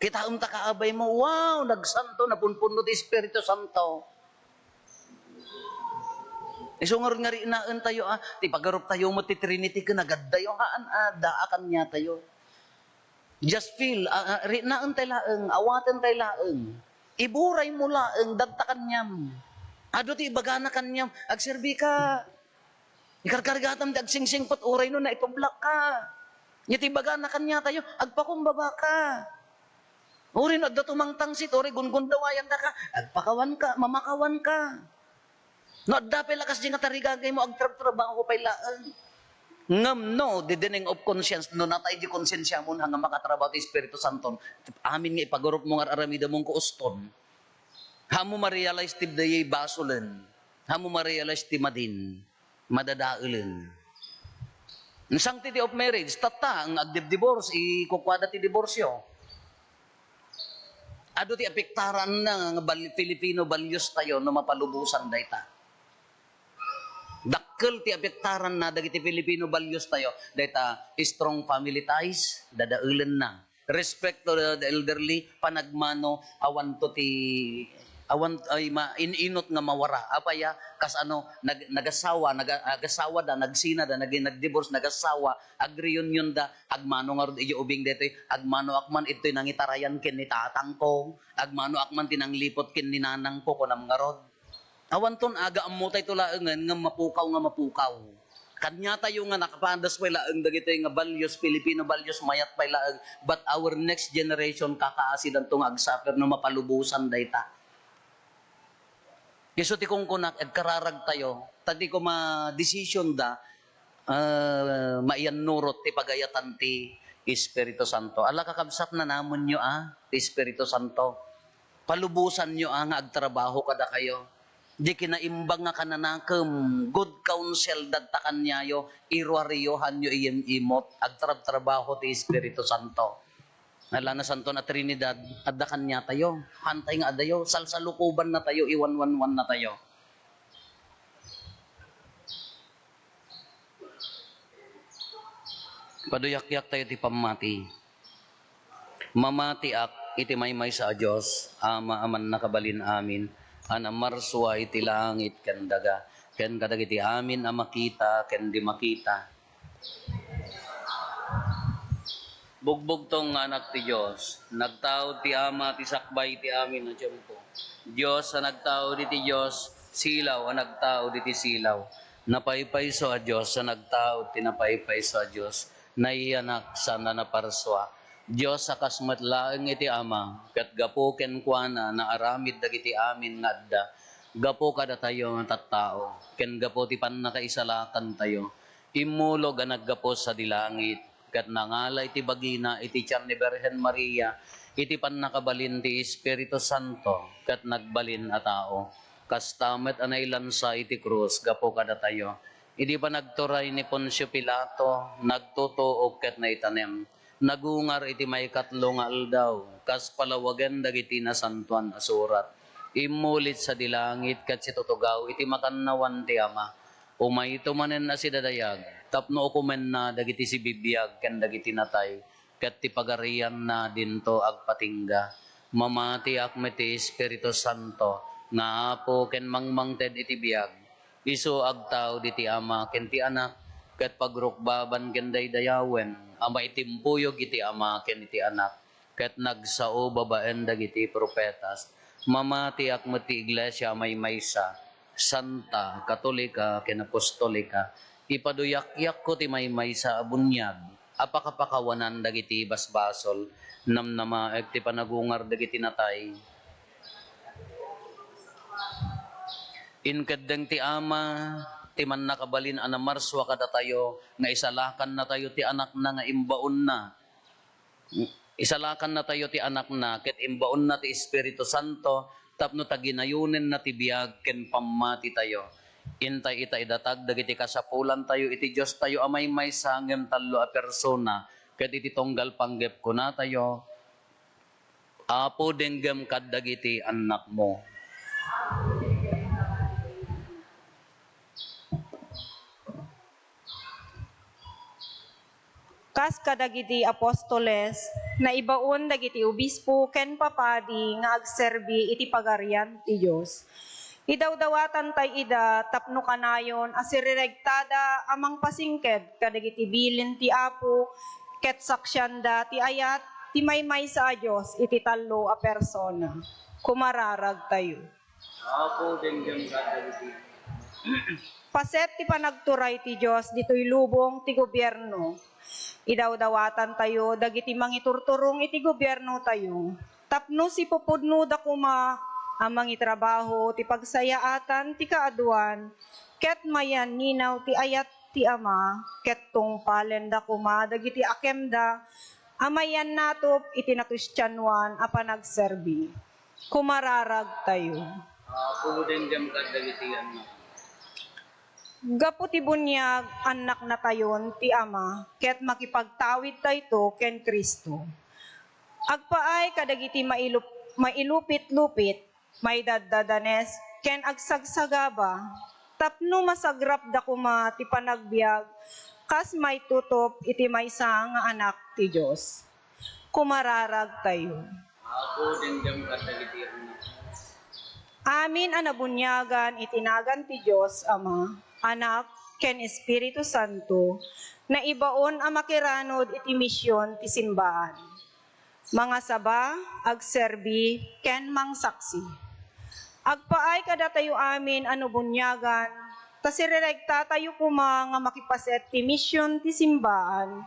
Kitaem ta kaabaymo, wow, nagsanto, napunpunno ti Espiritu Santo. Isu ngarud nga riknaentayo, ah, ti pagaruptayo met ti Trinity ken nagaddayo, haan a, adda a kaniatayo. Just feel, ah, ah, riknaentay laeng, awatentay laeng. Iburaymo laeng, dagta kaniam. Adu ti ibagana kaniam, "Agserbika." Ikarkargatam ti agsingsingpet, uray no naitublakka. Nya ti ibagana kaniatayo, "Agpakumbabaka." Uray no adda tumangtangsit, uray gungundawayandaka, "Agpakawanka, mamakawanka." No adda pay la kasdi nga tarigagaymo, agtrabtrabaho pay laeng. Ngem no, the deadening of conscience, no natay di konsensiamon, haan nga makatrabaho ti Espiritu Santo, amin nga ipagarupmo nga ar-aramidem, kuuston. Haanmo ma-realize ti dayay basolen. Haanmo ma-realize ti madin. Madadaelen. Sanctity of marriage, tatta, nga agdibdivorce, ikukuada ti diborsyo. Adu ti apektaranna nga bal-, Filipino values tayo no mapalubosan dayta. Dakkel ti apektaranna dagiti Filipino values tayo, dayta strong family ties, dadaelenna. Respect to the, the elderly, panagmano, awanto ti, awan, ay, ma-, in-inot nga mawara. Apay a, kas ano, nag-, nagasawa, naga-, agasawada, nagsinada, nag-, nagdivorce, nagasawa, agreunionda, agmano ngarud idiay ubing daytoy, agmanoak man itoy nangitarayan ken ni tatangko, agmanoak man ti nangliput ken ni nanangko, kunam ngarud. Awanton aga, ammotay to laengen nga mapukaw nga mapukaw. Kaniatayo nga nakapadas pay laeng dagitoy nga values, Filipino values, mayat pay laeng, but our next generation kakaasidanto nga agsuffer no mapalubosan dayta. Isu ti kunkunak, agkararagtayo, ta di koma decision da, ah, maiyannurot ti pagayatan ti Espiritu Santo. Ala, kakabsat, nanamenyo a ti Espiritu Santo. Palubosanyo a nga agtrabaho kadakayo. Di kinaimbag nga kananakem, good counsel, dagta kaniayo, iruariyo, hanyo iyem-imot, agtrabtrabaho ti Espiritu Santo. Ala, Nasantoan a Trinidad, adda kaniatayo. Hantay nga adayo, salsalukobannatayo, iwanwanwannatayo. Paduyakyaktayo ti pammati. Mamatiak iti maymaysa a Dios, Ama a mannakabalin amin, a namarsua iti langit ken daga, ken kadagiti amin a makita ken di makita. Bugbugtong nga Anak ti Dios, nagtaud ti Ama ti sakbay iti amin a tiempo. Dios a nagtaud iti Dios, silaw a nagtaud iti silaw. Napaypayso a Dios a nagtaud ti napaypayso a Dios, naiyanak saan a naparsua. Dios a kas met laeng iti Ama, ket gapu kenkuana naaramid dagiti amin nga adda. Gapu kadatayo nga tattao, ken gapu ti pannakaisalakantayo, immulog a naggapu sadi langit, ket nangala iti bagina iti tian ni Birhen Maria, iti pannakabalin ti Espiritu Santo, ket nagbalin a tao. Kasta met a nailansa iti krus gapu kadatayo. Idi panagturay ni Poncio Pilato, nagtutuok ket naitanem. Nagungar iti maikatlo nga aldaw, kas palawagen dagiti Nasantoan a Surat. Immulit sadi langit ket situtugaw iti makannawan ti Ama. Umayto manen a sidadayag, tapno ukomenna dagiti sibibiag ken dagiti natay, ket ti pagarianna dinto agpatingga. Mamatiak met ti Espiritu Santo nga Apo ken mangmangted iti biag. Isu agtaud iti Ama ken ti Anak ket pagrukbaban ken daydayawen a maitimpuyog iti Ama ken iti Anak, ket nagsao babaen dagiti profetas. Mamatiak met ti iglesia a maymaysa, santa, katolika, ken apostolika. Ipaduyakyakko ti maymaysa a buniag a pakapakawanan dagiti basbasol. Namnamaek ti panagungar dagiti natay. Inkeddeng ti Ama ti mannakabalin a namarsua kadatayo nga isalakannatayo ti Anakna nga imbaonna. Isalakannatayo ti Anakna ket imbaonna ti Espiritu Santo tapno taginayonenna ti biag ken pammatitayo. Intay ita idatag dagiti kasapulantayo iti Diostayo a maymaysa ngem tallo a persona, ket iti tunggal panggep kunatayo, Apo, denggem kadagiti annakmo. Kas kadagiti apostoles, naibaon dagiti obispo ken papadi nga agserbi iti Pagarian ti Dios. Idawdawatantay ida tapno kanayon a siriregtada a mangpasingked kadagiti bilin ti Apo ket saksianda ti ayat ti maymaysa a Dios iti tallo a persona. Kumararagtayo. Apo, denggem kadagiti. Paset ti panagturay ti Dios ditoy lubong ti gobierno. Idawdawatantayo dagiti mangiturturong iti gobiernotayo tapno sipupudnoda koma a mangitrabaho ti pagsayaatan ti kaaduan ket mayanninaw ti ayat ti Ama ket tungpalenda koma dagiti akemda a mayannatup iti nakristianoan a panagserbi. Kumararagtayo. Apo, denggem kadagiti annak. Gapu ti buniag, annaknatayon ti Ama, ket makipagtawidtayto ken Cristo. Agpaay kadagiti mailup-, mailupit-lupit, maidaddadanes, ken agsagsagaba, tapno masagrapda koma ti panagbiag kas maitutup iti maysa nga Anak ti Dios. Kumararagtayo. Apo, denggem kadagiti annak. Amin a nabuniagan iti nagan ti Dios Ama, Anak, ken Espiritu Santo, naibaon a makiranod iti mision ti simbaan. Mangasaba, agserbi, ken mangsaksi. Agpaay kadatayo amin a nabuniagan, ta siriregtatayo koma nga makipaset ti mision ti simbaan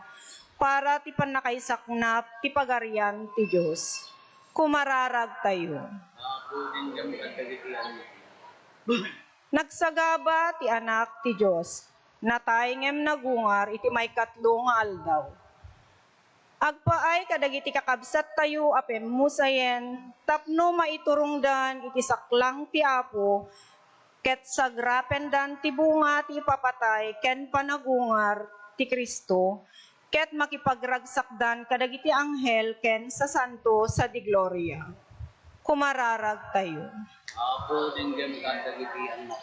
para ti pannakaisaknap ti Pagarian ti Dios. Kumararagtayo. Apo, denggem kadagiti annak. Nagsagaba ti Anak ti Dios. Natay ngem nagungar iti maikatlo nga aldaw. Agpaay kadagiti kakabsattayo a pemmusayen tapno maiturongdan iti saklang ti Apo ket sagrapendan ti bunga ti ipapatay ken panagungar ti Cristo ket makipagragsakdan kadagiti anghel ken sasanto sadi gloria. Kumararagtayo. Apo, denggem kadagiti annak.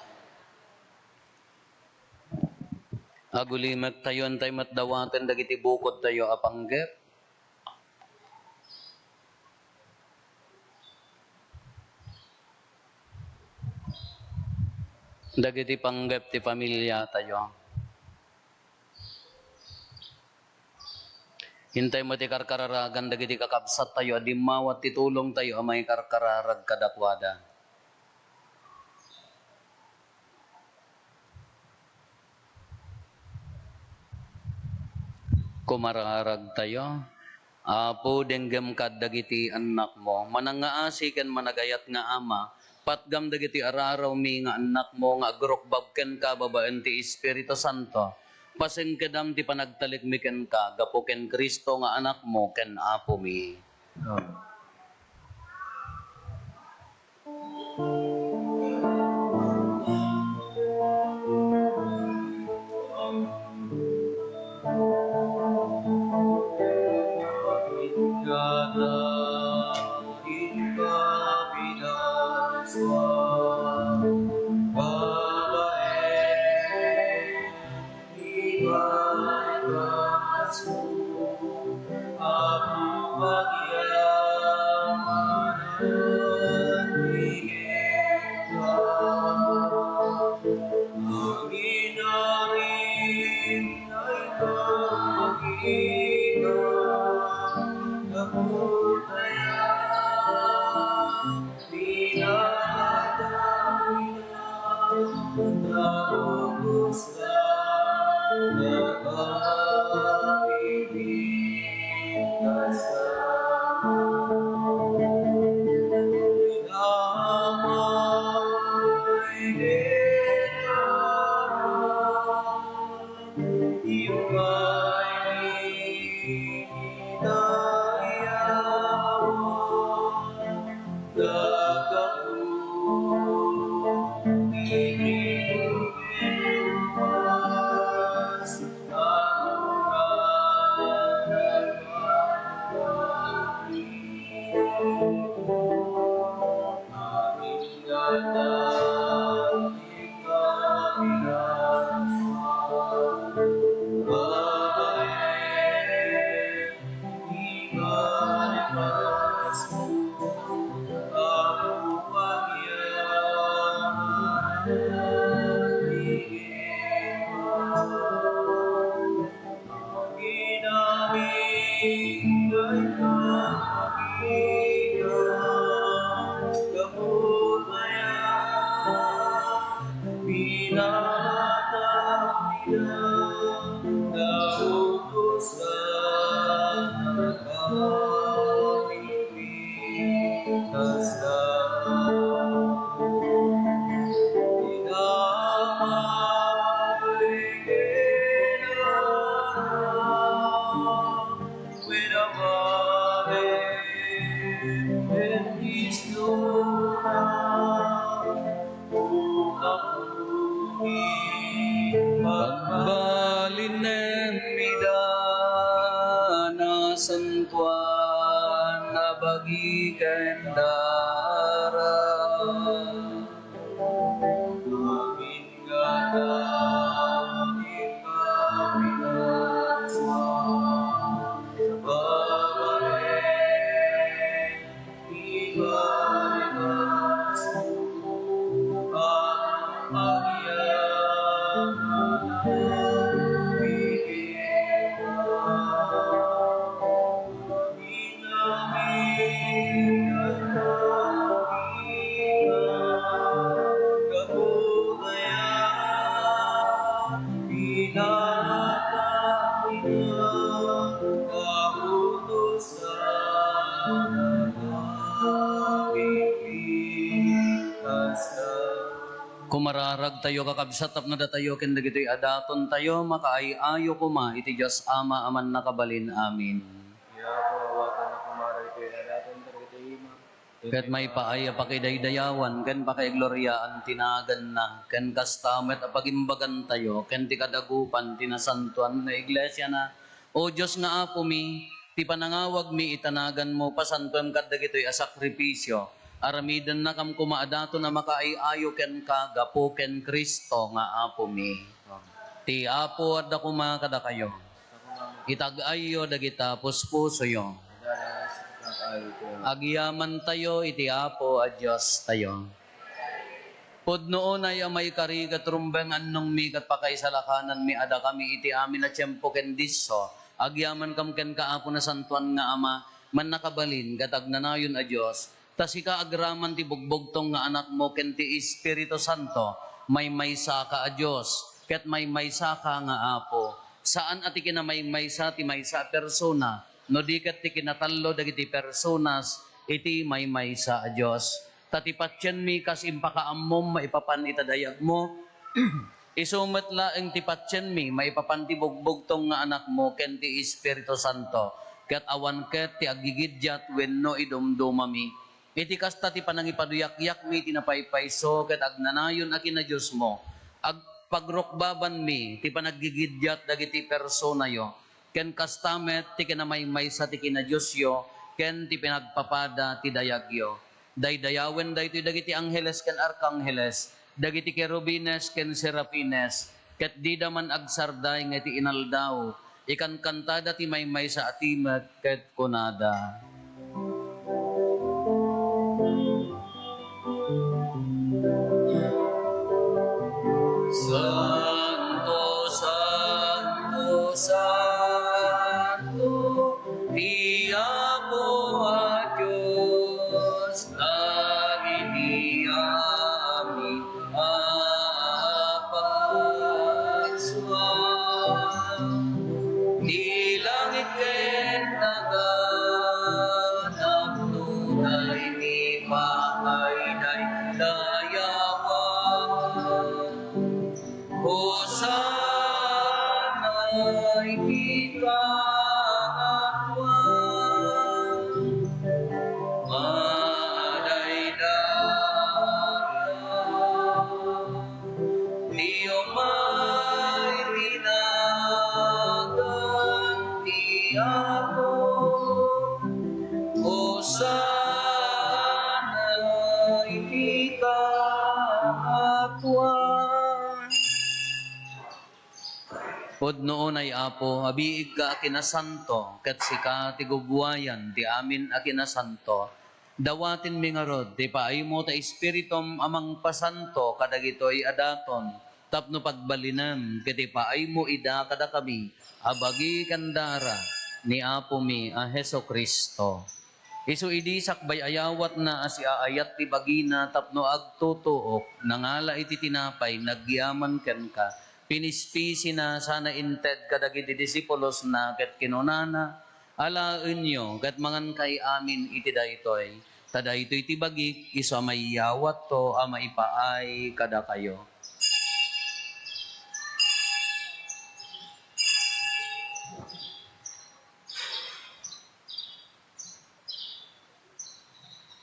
Agulimektayo, intay met dawaten dagiti bukodtayo a panggep. Dagiti panggep ti pamiliatayo. Intay met ti karkararagan dagiti kakabsattayo a dimmawat ti tulongtayo a maikarkararag kadakuada. Kumararagtayo. Apo, denggem kad dagiti annakmo. Manangngaasi ken managayat nga Ama, patgam dagiti ararawmi nga annakmo nga agrukbab kenka babaen ti Espiritu Santo. Pasengkedam ti panagtalekmi kenka gapu ken Cristo nga Anakmo ken Apomi. Amen. Pagbalinen ida, nasantuan a bagi ken dara. Kumararagtayo, kakabsat, tapno datayo ken dagitoy a datontayo makaay-ayo koma iti Dios Ama a Mannakabalin. Amin. Apo, awatanna koma dagitoy a daton, dagitoy ima. Ket maipaay a pakidaydayawan ken pakaigloriaan ti naganna, ken kasta met a pagimbagantayo ken ti kadagupan ti nasantoan nga iglesiana. O Dios nga Apomi, ti panangawagmi ita naganmo, pasantoem kadagitoy a sakrifisio. Aramidennakam koma a daton a makaay-ayo kenka gapu ken Cristo nga Apomi. Ti Apo adda koma kadakayo. Itag-ayyo dagita puspusoyo. Agyamantayo iti Apo a Diostayo. Pudno unay a maikari ket rumbeng annongmi ket pakaisalakananmi a dakami iti amin a tiempo ken disso. Agyamankam kenka, Apo, nasantoan nga Ama, mannakabalin ket agnanayon a Dios, ta sika agraman ti bugbugtong nga Anakmo ken ti Espiritu Santo. Maymaysaka a Dios, ket maymaysaka nga Apo. Saan a ti kinamaymaysa ti maysa a persona, no di ket ti kinatallo dagiti personas iti maymaysa a Dios. Ta ti patienmi kas impakaammom maipapan ita dayagmo, isu met laeng ti patienmi maipapan ti bugbugtong nga Anakmo ken ti Espiritu Santo, ket awan ket ti aggigiddiat wenno idumdumami. Iti kasta ti panangipaduyakyakmi ti napaypayso ket agnanayon a kinadiosmo. Agpagrukbabanmi ti panaggigiddiat dagiti personayo, ken kasta met ti kinamaymaysa ti kinadiosyo ken ti pinagpapada ti dayagyo. Daydayawen daytoy dagiti angheles ken arkangheles, dagiti kerubines ken serafines, ket dida man agsarday nga iti inaldaw, ikankantada ti maymaysa a timek ket kunada: Santo, santo, santo, ti Apo a Sana iti kapuan. Pudno unay, Apo, abiigka a kinasanto, ket sika ti gugwayan ti amin a kinasanto. Dawatenmi ngarud ti paaymo ta Espiritum a mangpasanto kadagitoy a daton, tapno pagbalinem ket ipaaymo ida kadakami a bagi ken dara ni Apomi a Jesu-Cristo. Isu idi sakbay ayawatna a siaayat ti bagina tapno agtutuok, nangala iti tinapay, nagyaman kenka, pinispisina sana inted kadagiti disipulosna ket kinunana, "Alaenyo ket mangankay amin iti daytoy, ta daytoy ti bagik, isu a maiyawatto a maipaay kadakayo."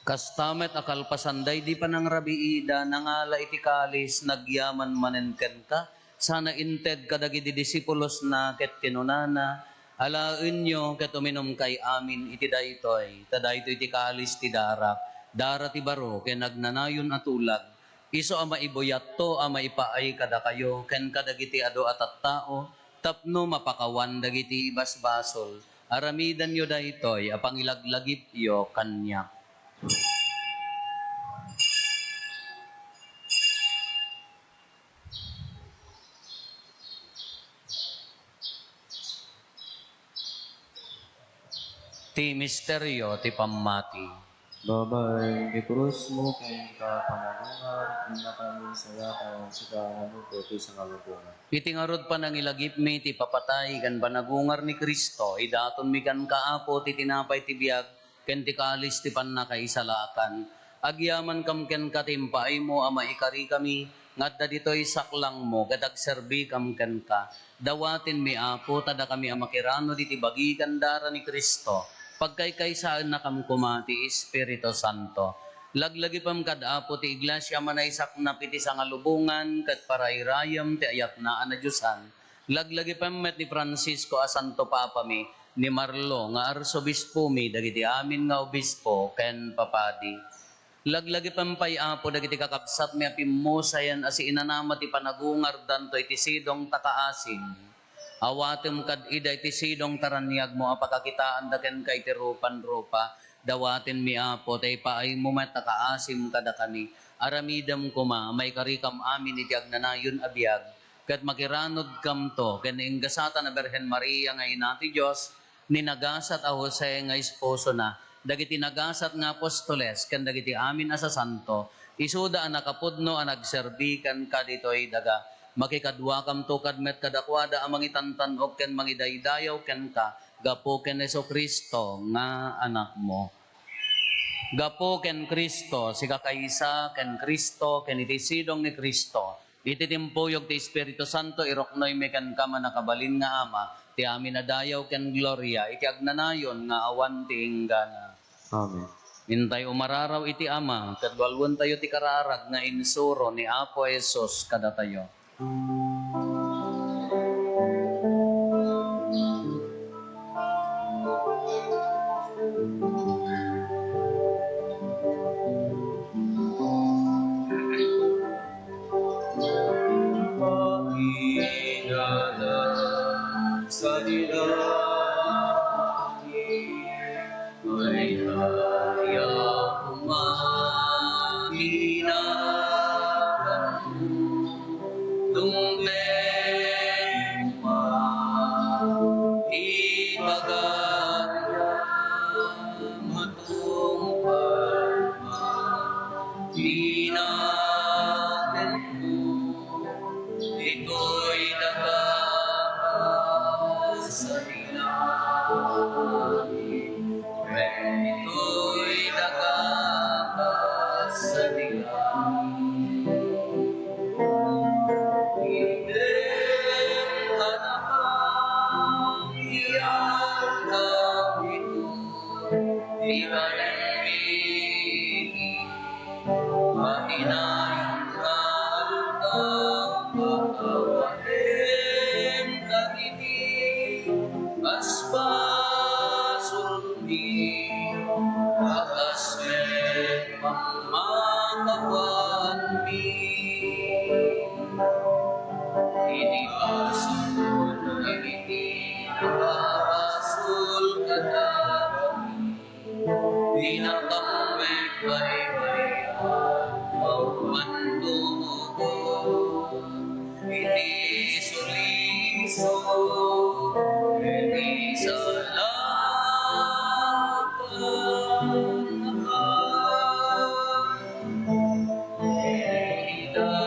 Kasta met a kalpasan daydi panangrabiida, nangala iti kalis, nagyaman manen kenka, sana inted kadagiti disipulosna ket kinunana, "Alaenyo ket uminumkay amin iti daytoy, ta daytoy ti kalis ti darak, dara ti baro ken agnanayon a tulag, isu a maibuyatto a maipaay kadakayo ken kadagiti adu a tattao tapno mapakawan dagiti ibasbasol. Aramidenyo daytoy a pangilaglagipyo kaniak." Ti misterio ti pammati. Babaen ti krusmo ken ita panagungar, innakami sayatan, sika a nanubo ti sangalubongan. Iti ngarud panangilagipmi ti papatay ken panagungar ni Cristo, idatonmi kenka, Apo, ti tinapay ti biag ken ti kalis ti pannakaisalakan. Agyamankam kenka ti impaaymo a maikarikami nga adda ditoy saklangmo ket agserbikam kenka. Dawatenmi, Apo, ta dakami a makiranod iti bagi ken dara ni Cristo, pagkaykaysaennakam koma ti Espiritu Santo. Laglagipem kad Apo ti Iglesia a manaisaknap iti sangalubongan ket parairayem ti ayatna a nadiosan. Laglagipem met ni Francisco a Santo Papami, ni Marlo nga Arsobispomi, dagiti amin nga obispo ken papadi. Laglagipem pay, Apo, dagiti kakabsatmi a pimmusayen a siinanama ti panagungardanto iti sidong ta kaasim. Awatem kad ida iti sidong ta raniagmo a pakakitaanda kenka iti rupan-rupa. Dawatenmi, Apo, ta ipaaymo met a kaasim kadakami. Aramidem koma a maikarikam amin iti agnanayon a biag, ket makiranudkamto ken ni Ingasatan a Birhen Maria nga Ina ti Dios, ni nagasat a Jose nga esposona, dagiti nagasat nga apostoles, ken dagiti amin a sasanto, isuda a nakapudno a nagserbi kenka ditoy daga. Makikaduakamto kad met kadakuada a mangitantan-ok ken mangidaydayaw kenka gapu ken Jesu-Cristo nga Anakmo. Gapu ken Cristo, sika kaysa ken Cristo, ken iti sidong ni Cristo, iti timpuyog ti Espiritu Santo, iruknoymi kenka, mannakabalin nga Ama, ti amin a dayaw ken gloria iti agnanayon nga awan ti inggana. Amen. Intay umararaw iti Ama, ket lualuentayo ti kararag nga insuro ni Apo Jesus kadatayo. Sa langit, mayat a koma ti naganmo, tungpek koma ti pagariam, matungpal koma ti naganmo. Ditoy daga a sadilaen, wen ditoy daga a sadilaen. Iden a napan ti aldaw ditoy, ti kanen mi. Matinayon nga aldaw, pakawatem dagiti basbasolmi, ta Pinakamet baybay-an, agpanduko iti suliso, iti salakan, iti dati.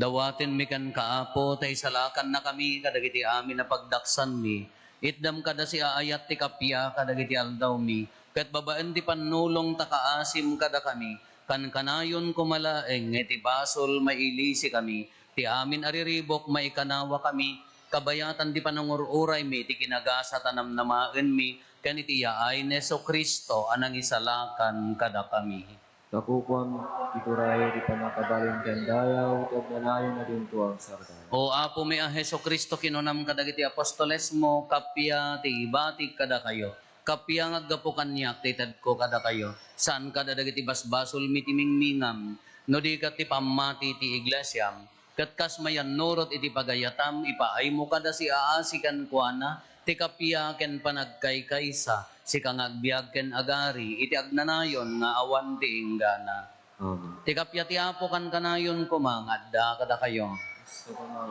Dawatenmi kenka, Apo, ta isalakannakami kadagiti amin a pagdaksanmi. Itdam kada siaayat ti kappia kadagiti aldawmi, ket babaen ti pannulong ta kaasim kadakami, kankanayon koma laeng nga iti basol mailisikami, ti amin a riribuk maikanawakami, kabayatan ti panangur-uraymi iti kinagasat a namnamaenmi, ken iti yaay ni Jesu-Cristo a nangisalakan kadakami. Takukuam, ituray ti pannakabalin ken dayaw, ti agnanayon a dinto agsardeng. O Apomi a Jesu-Cristo, kinunam kadagiti apostolesmo, kappia ti ibatik kadakayo. Kappia nga aggapu kaniak ti itedko kadakayo. Saan kada dagiti basbasolmi ti mingmingam, no di ket ti pammati ti iglesiam. Ket kas mayannurot iti pagayatam, ipaaymo kada siaasi kenkuana ti kappia ken panagkaykaysa, sika nga agbiag ken agari iti agnanayon nga awan ti inggana. Amen. Ti kappia ti Apo kankanayon koma nga adda kadakayo.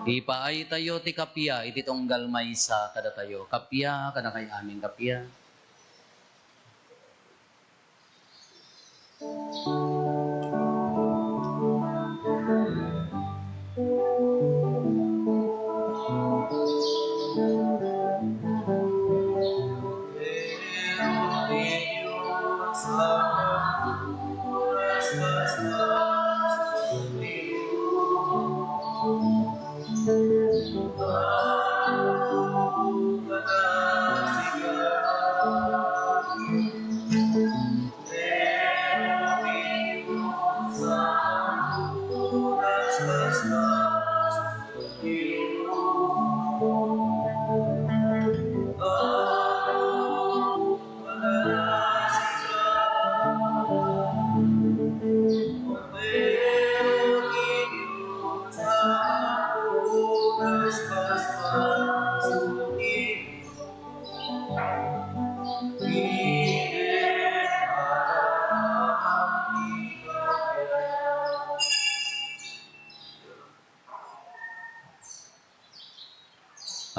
Ipaaytayo ti kappia iti tunggal maysa kadatayo. Kappia kadakayo amin, kappia.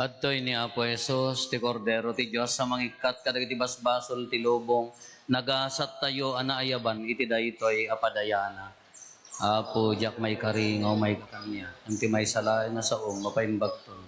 Adtoy ni Apo Jesus, ti Kordero ti Dios a mangikkat kadagiti basbasol ti lubong. Nagasattayo a naayaban iti daytoy a padayana. Apo, diak maikari nga umayka kaniak, ngem ti maysa laeng a saom, mapaimbagton.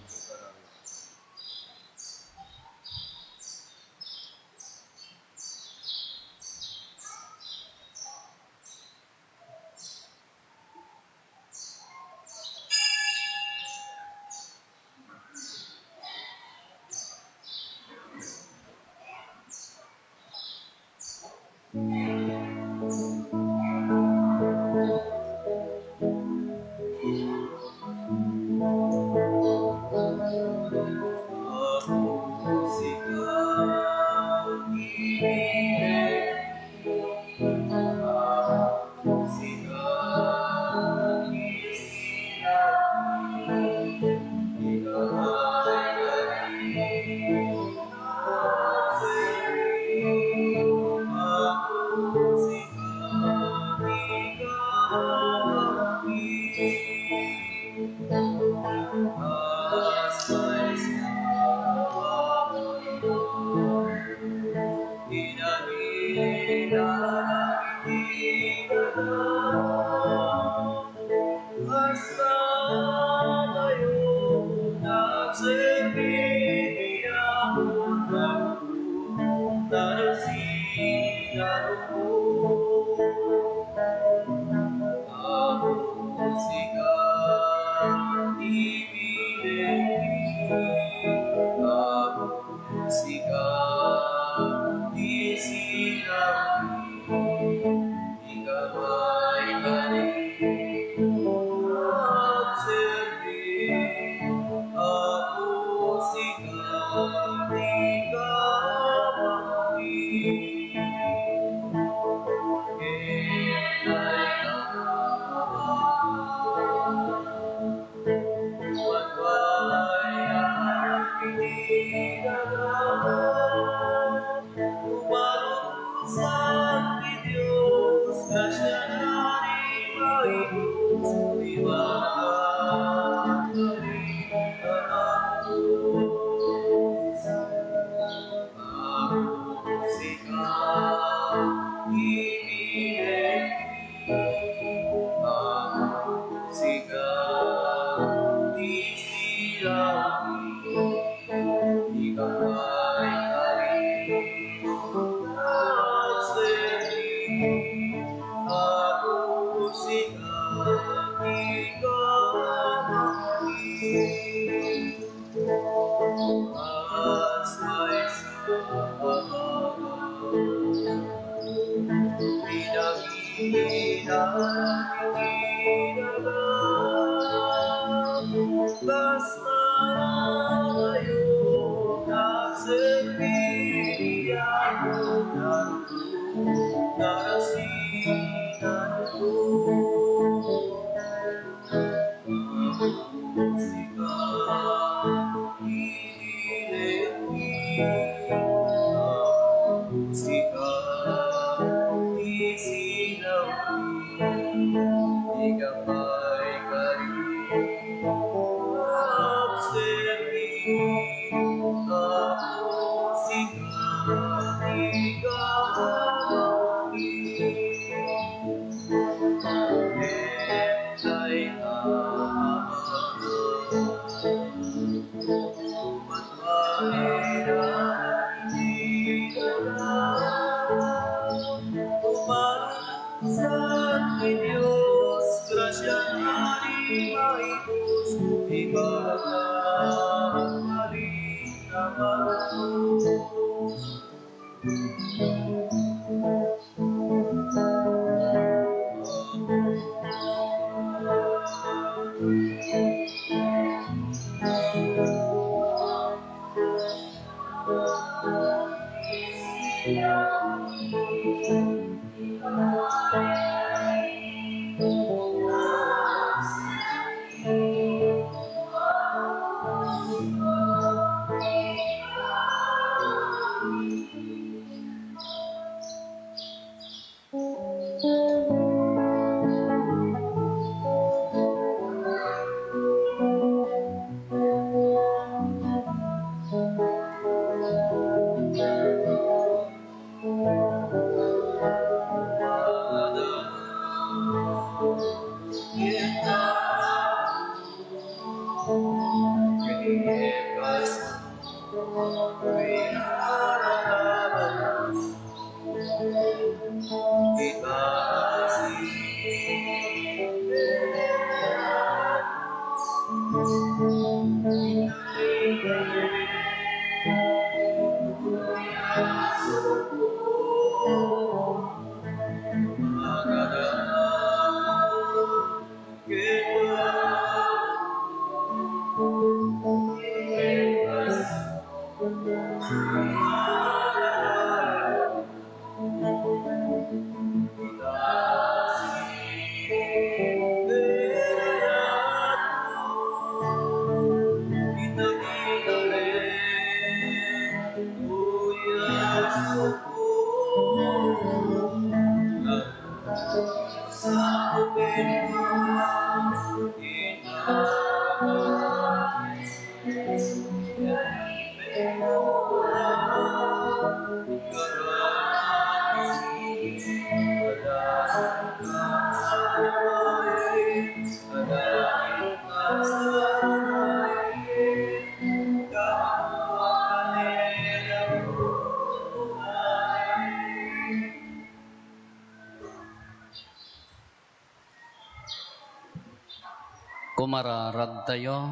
Kumararagtayo.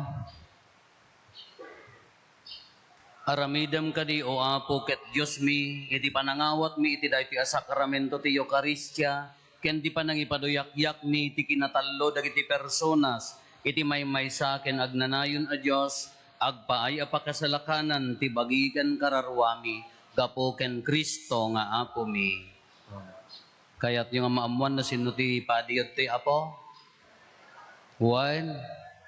Aramidem kadi, O Apo ket Diosmi, iti panangawatmi iti daytoy a sakramento ti Eukaristia ken ti panangipaduyakyakmi ti kinatallo dagiti personas iti maymaysa ken agnanayon a Dios, agpaay a pakasalakanan ti bagi ken kararuami gapu ken Cristo nga Apomi. Kayatyo nga maammuan no sinno ti padiyo ditoy, Apo? Wen,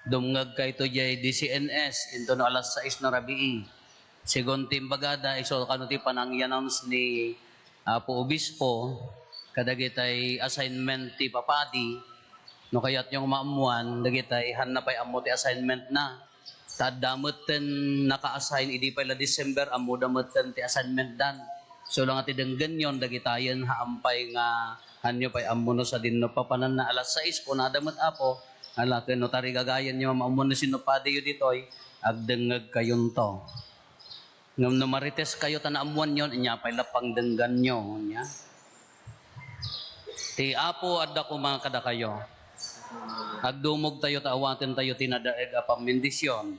dumngegkayto diay D C N S intono alas sais no rabii. Segun ti imbagada, isu kano ti panangi-announce ni Apo Obispo kadagitay assignment ti papadi. No kayatyo nga maammuan, dagitay haanna pay ammo ti assignmentna. Ta adda metten naka-assign idi pay la December, ammoda metten ti assignmentdan. So, la nga ti denggenyon, dagitayen haan pay nga haanyo pay ammo no sadinno papananna. Alas sais, kunada met, Apo, ala ken no tarigagayenyo, maammo no sinno padiyo ditoy, agdengngegkayonto. Ngem no Marites kayo ta naammoanyon, ania pay la pangdengganyo, ania? Ti Apo adda koma kadakayo. Agdumogtayo ta awatentayo ti nadaeg a pammendision.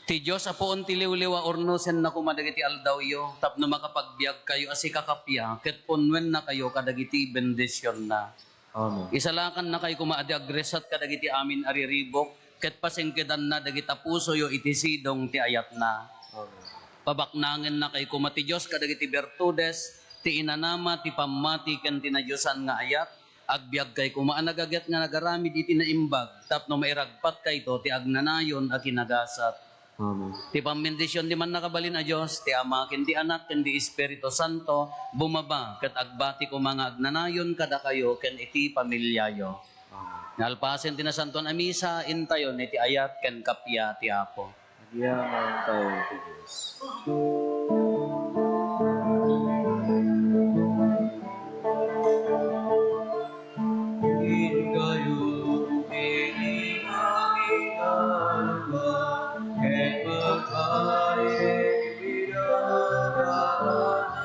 Ti Dios a puon ti liwliwa, urnosenna koma dagiti aldawyo tapno makapagbiagkayo a sikakappia ket punnoennakayo kadagiti bendisionna. Amen. Isalakannakay koma a di agresat kadagiti amin a riribuk ket pasingkedanna dagita pusoyo iti sidong ti ayatna. Amen. Pabaknangennakay koma ti Dios kadagiti bertudes, ti inanama, ti pammati ken ti nadiosan nga ayat. Agbiagkay koma a nagaget nga nagaramid iti naimbag tapno mairagpatkayto ti agnanayon a kinagasat. Amen. Ti pambendision ti Mannakabalin a Dios, ti Ama, ken ti Anak, ken ti Espiritu Santo, bumaba ket agbati koma nga agnanayon kadakayo ken iti pamiliayo. Amen. Nalpasen ti Nasantoan a Misa, intayon iti ayat ken kappia ti Apo. Agyamantayo iti Dios. Inkayo iti makikadwa ket magpaay iti pagkakatawa.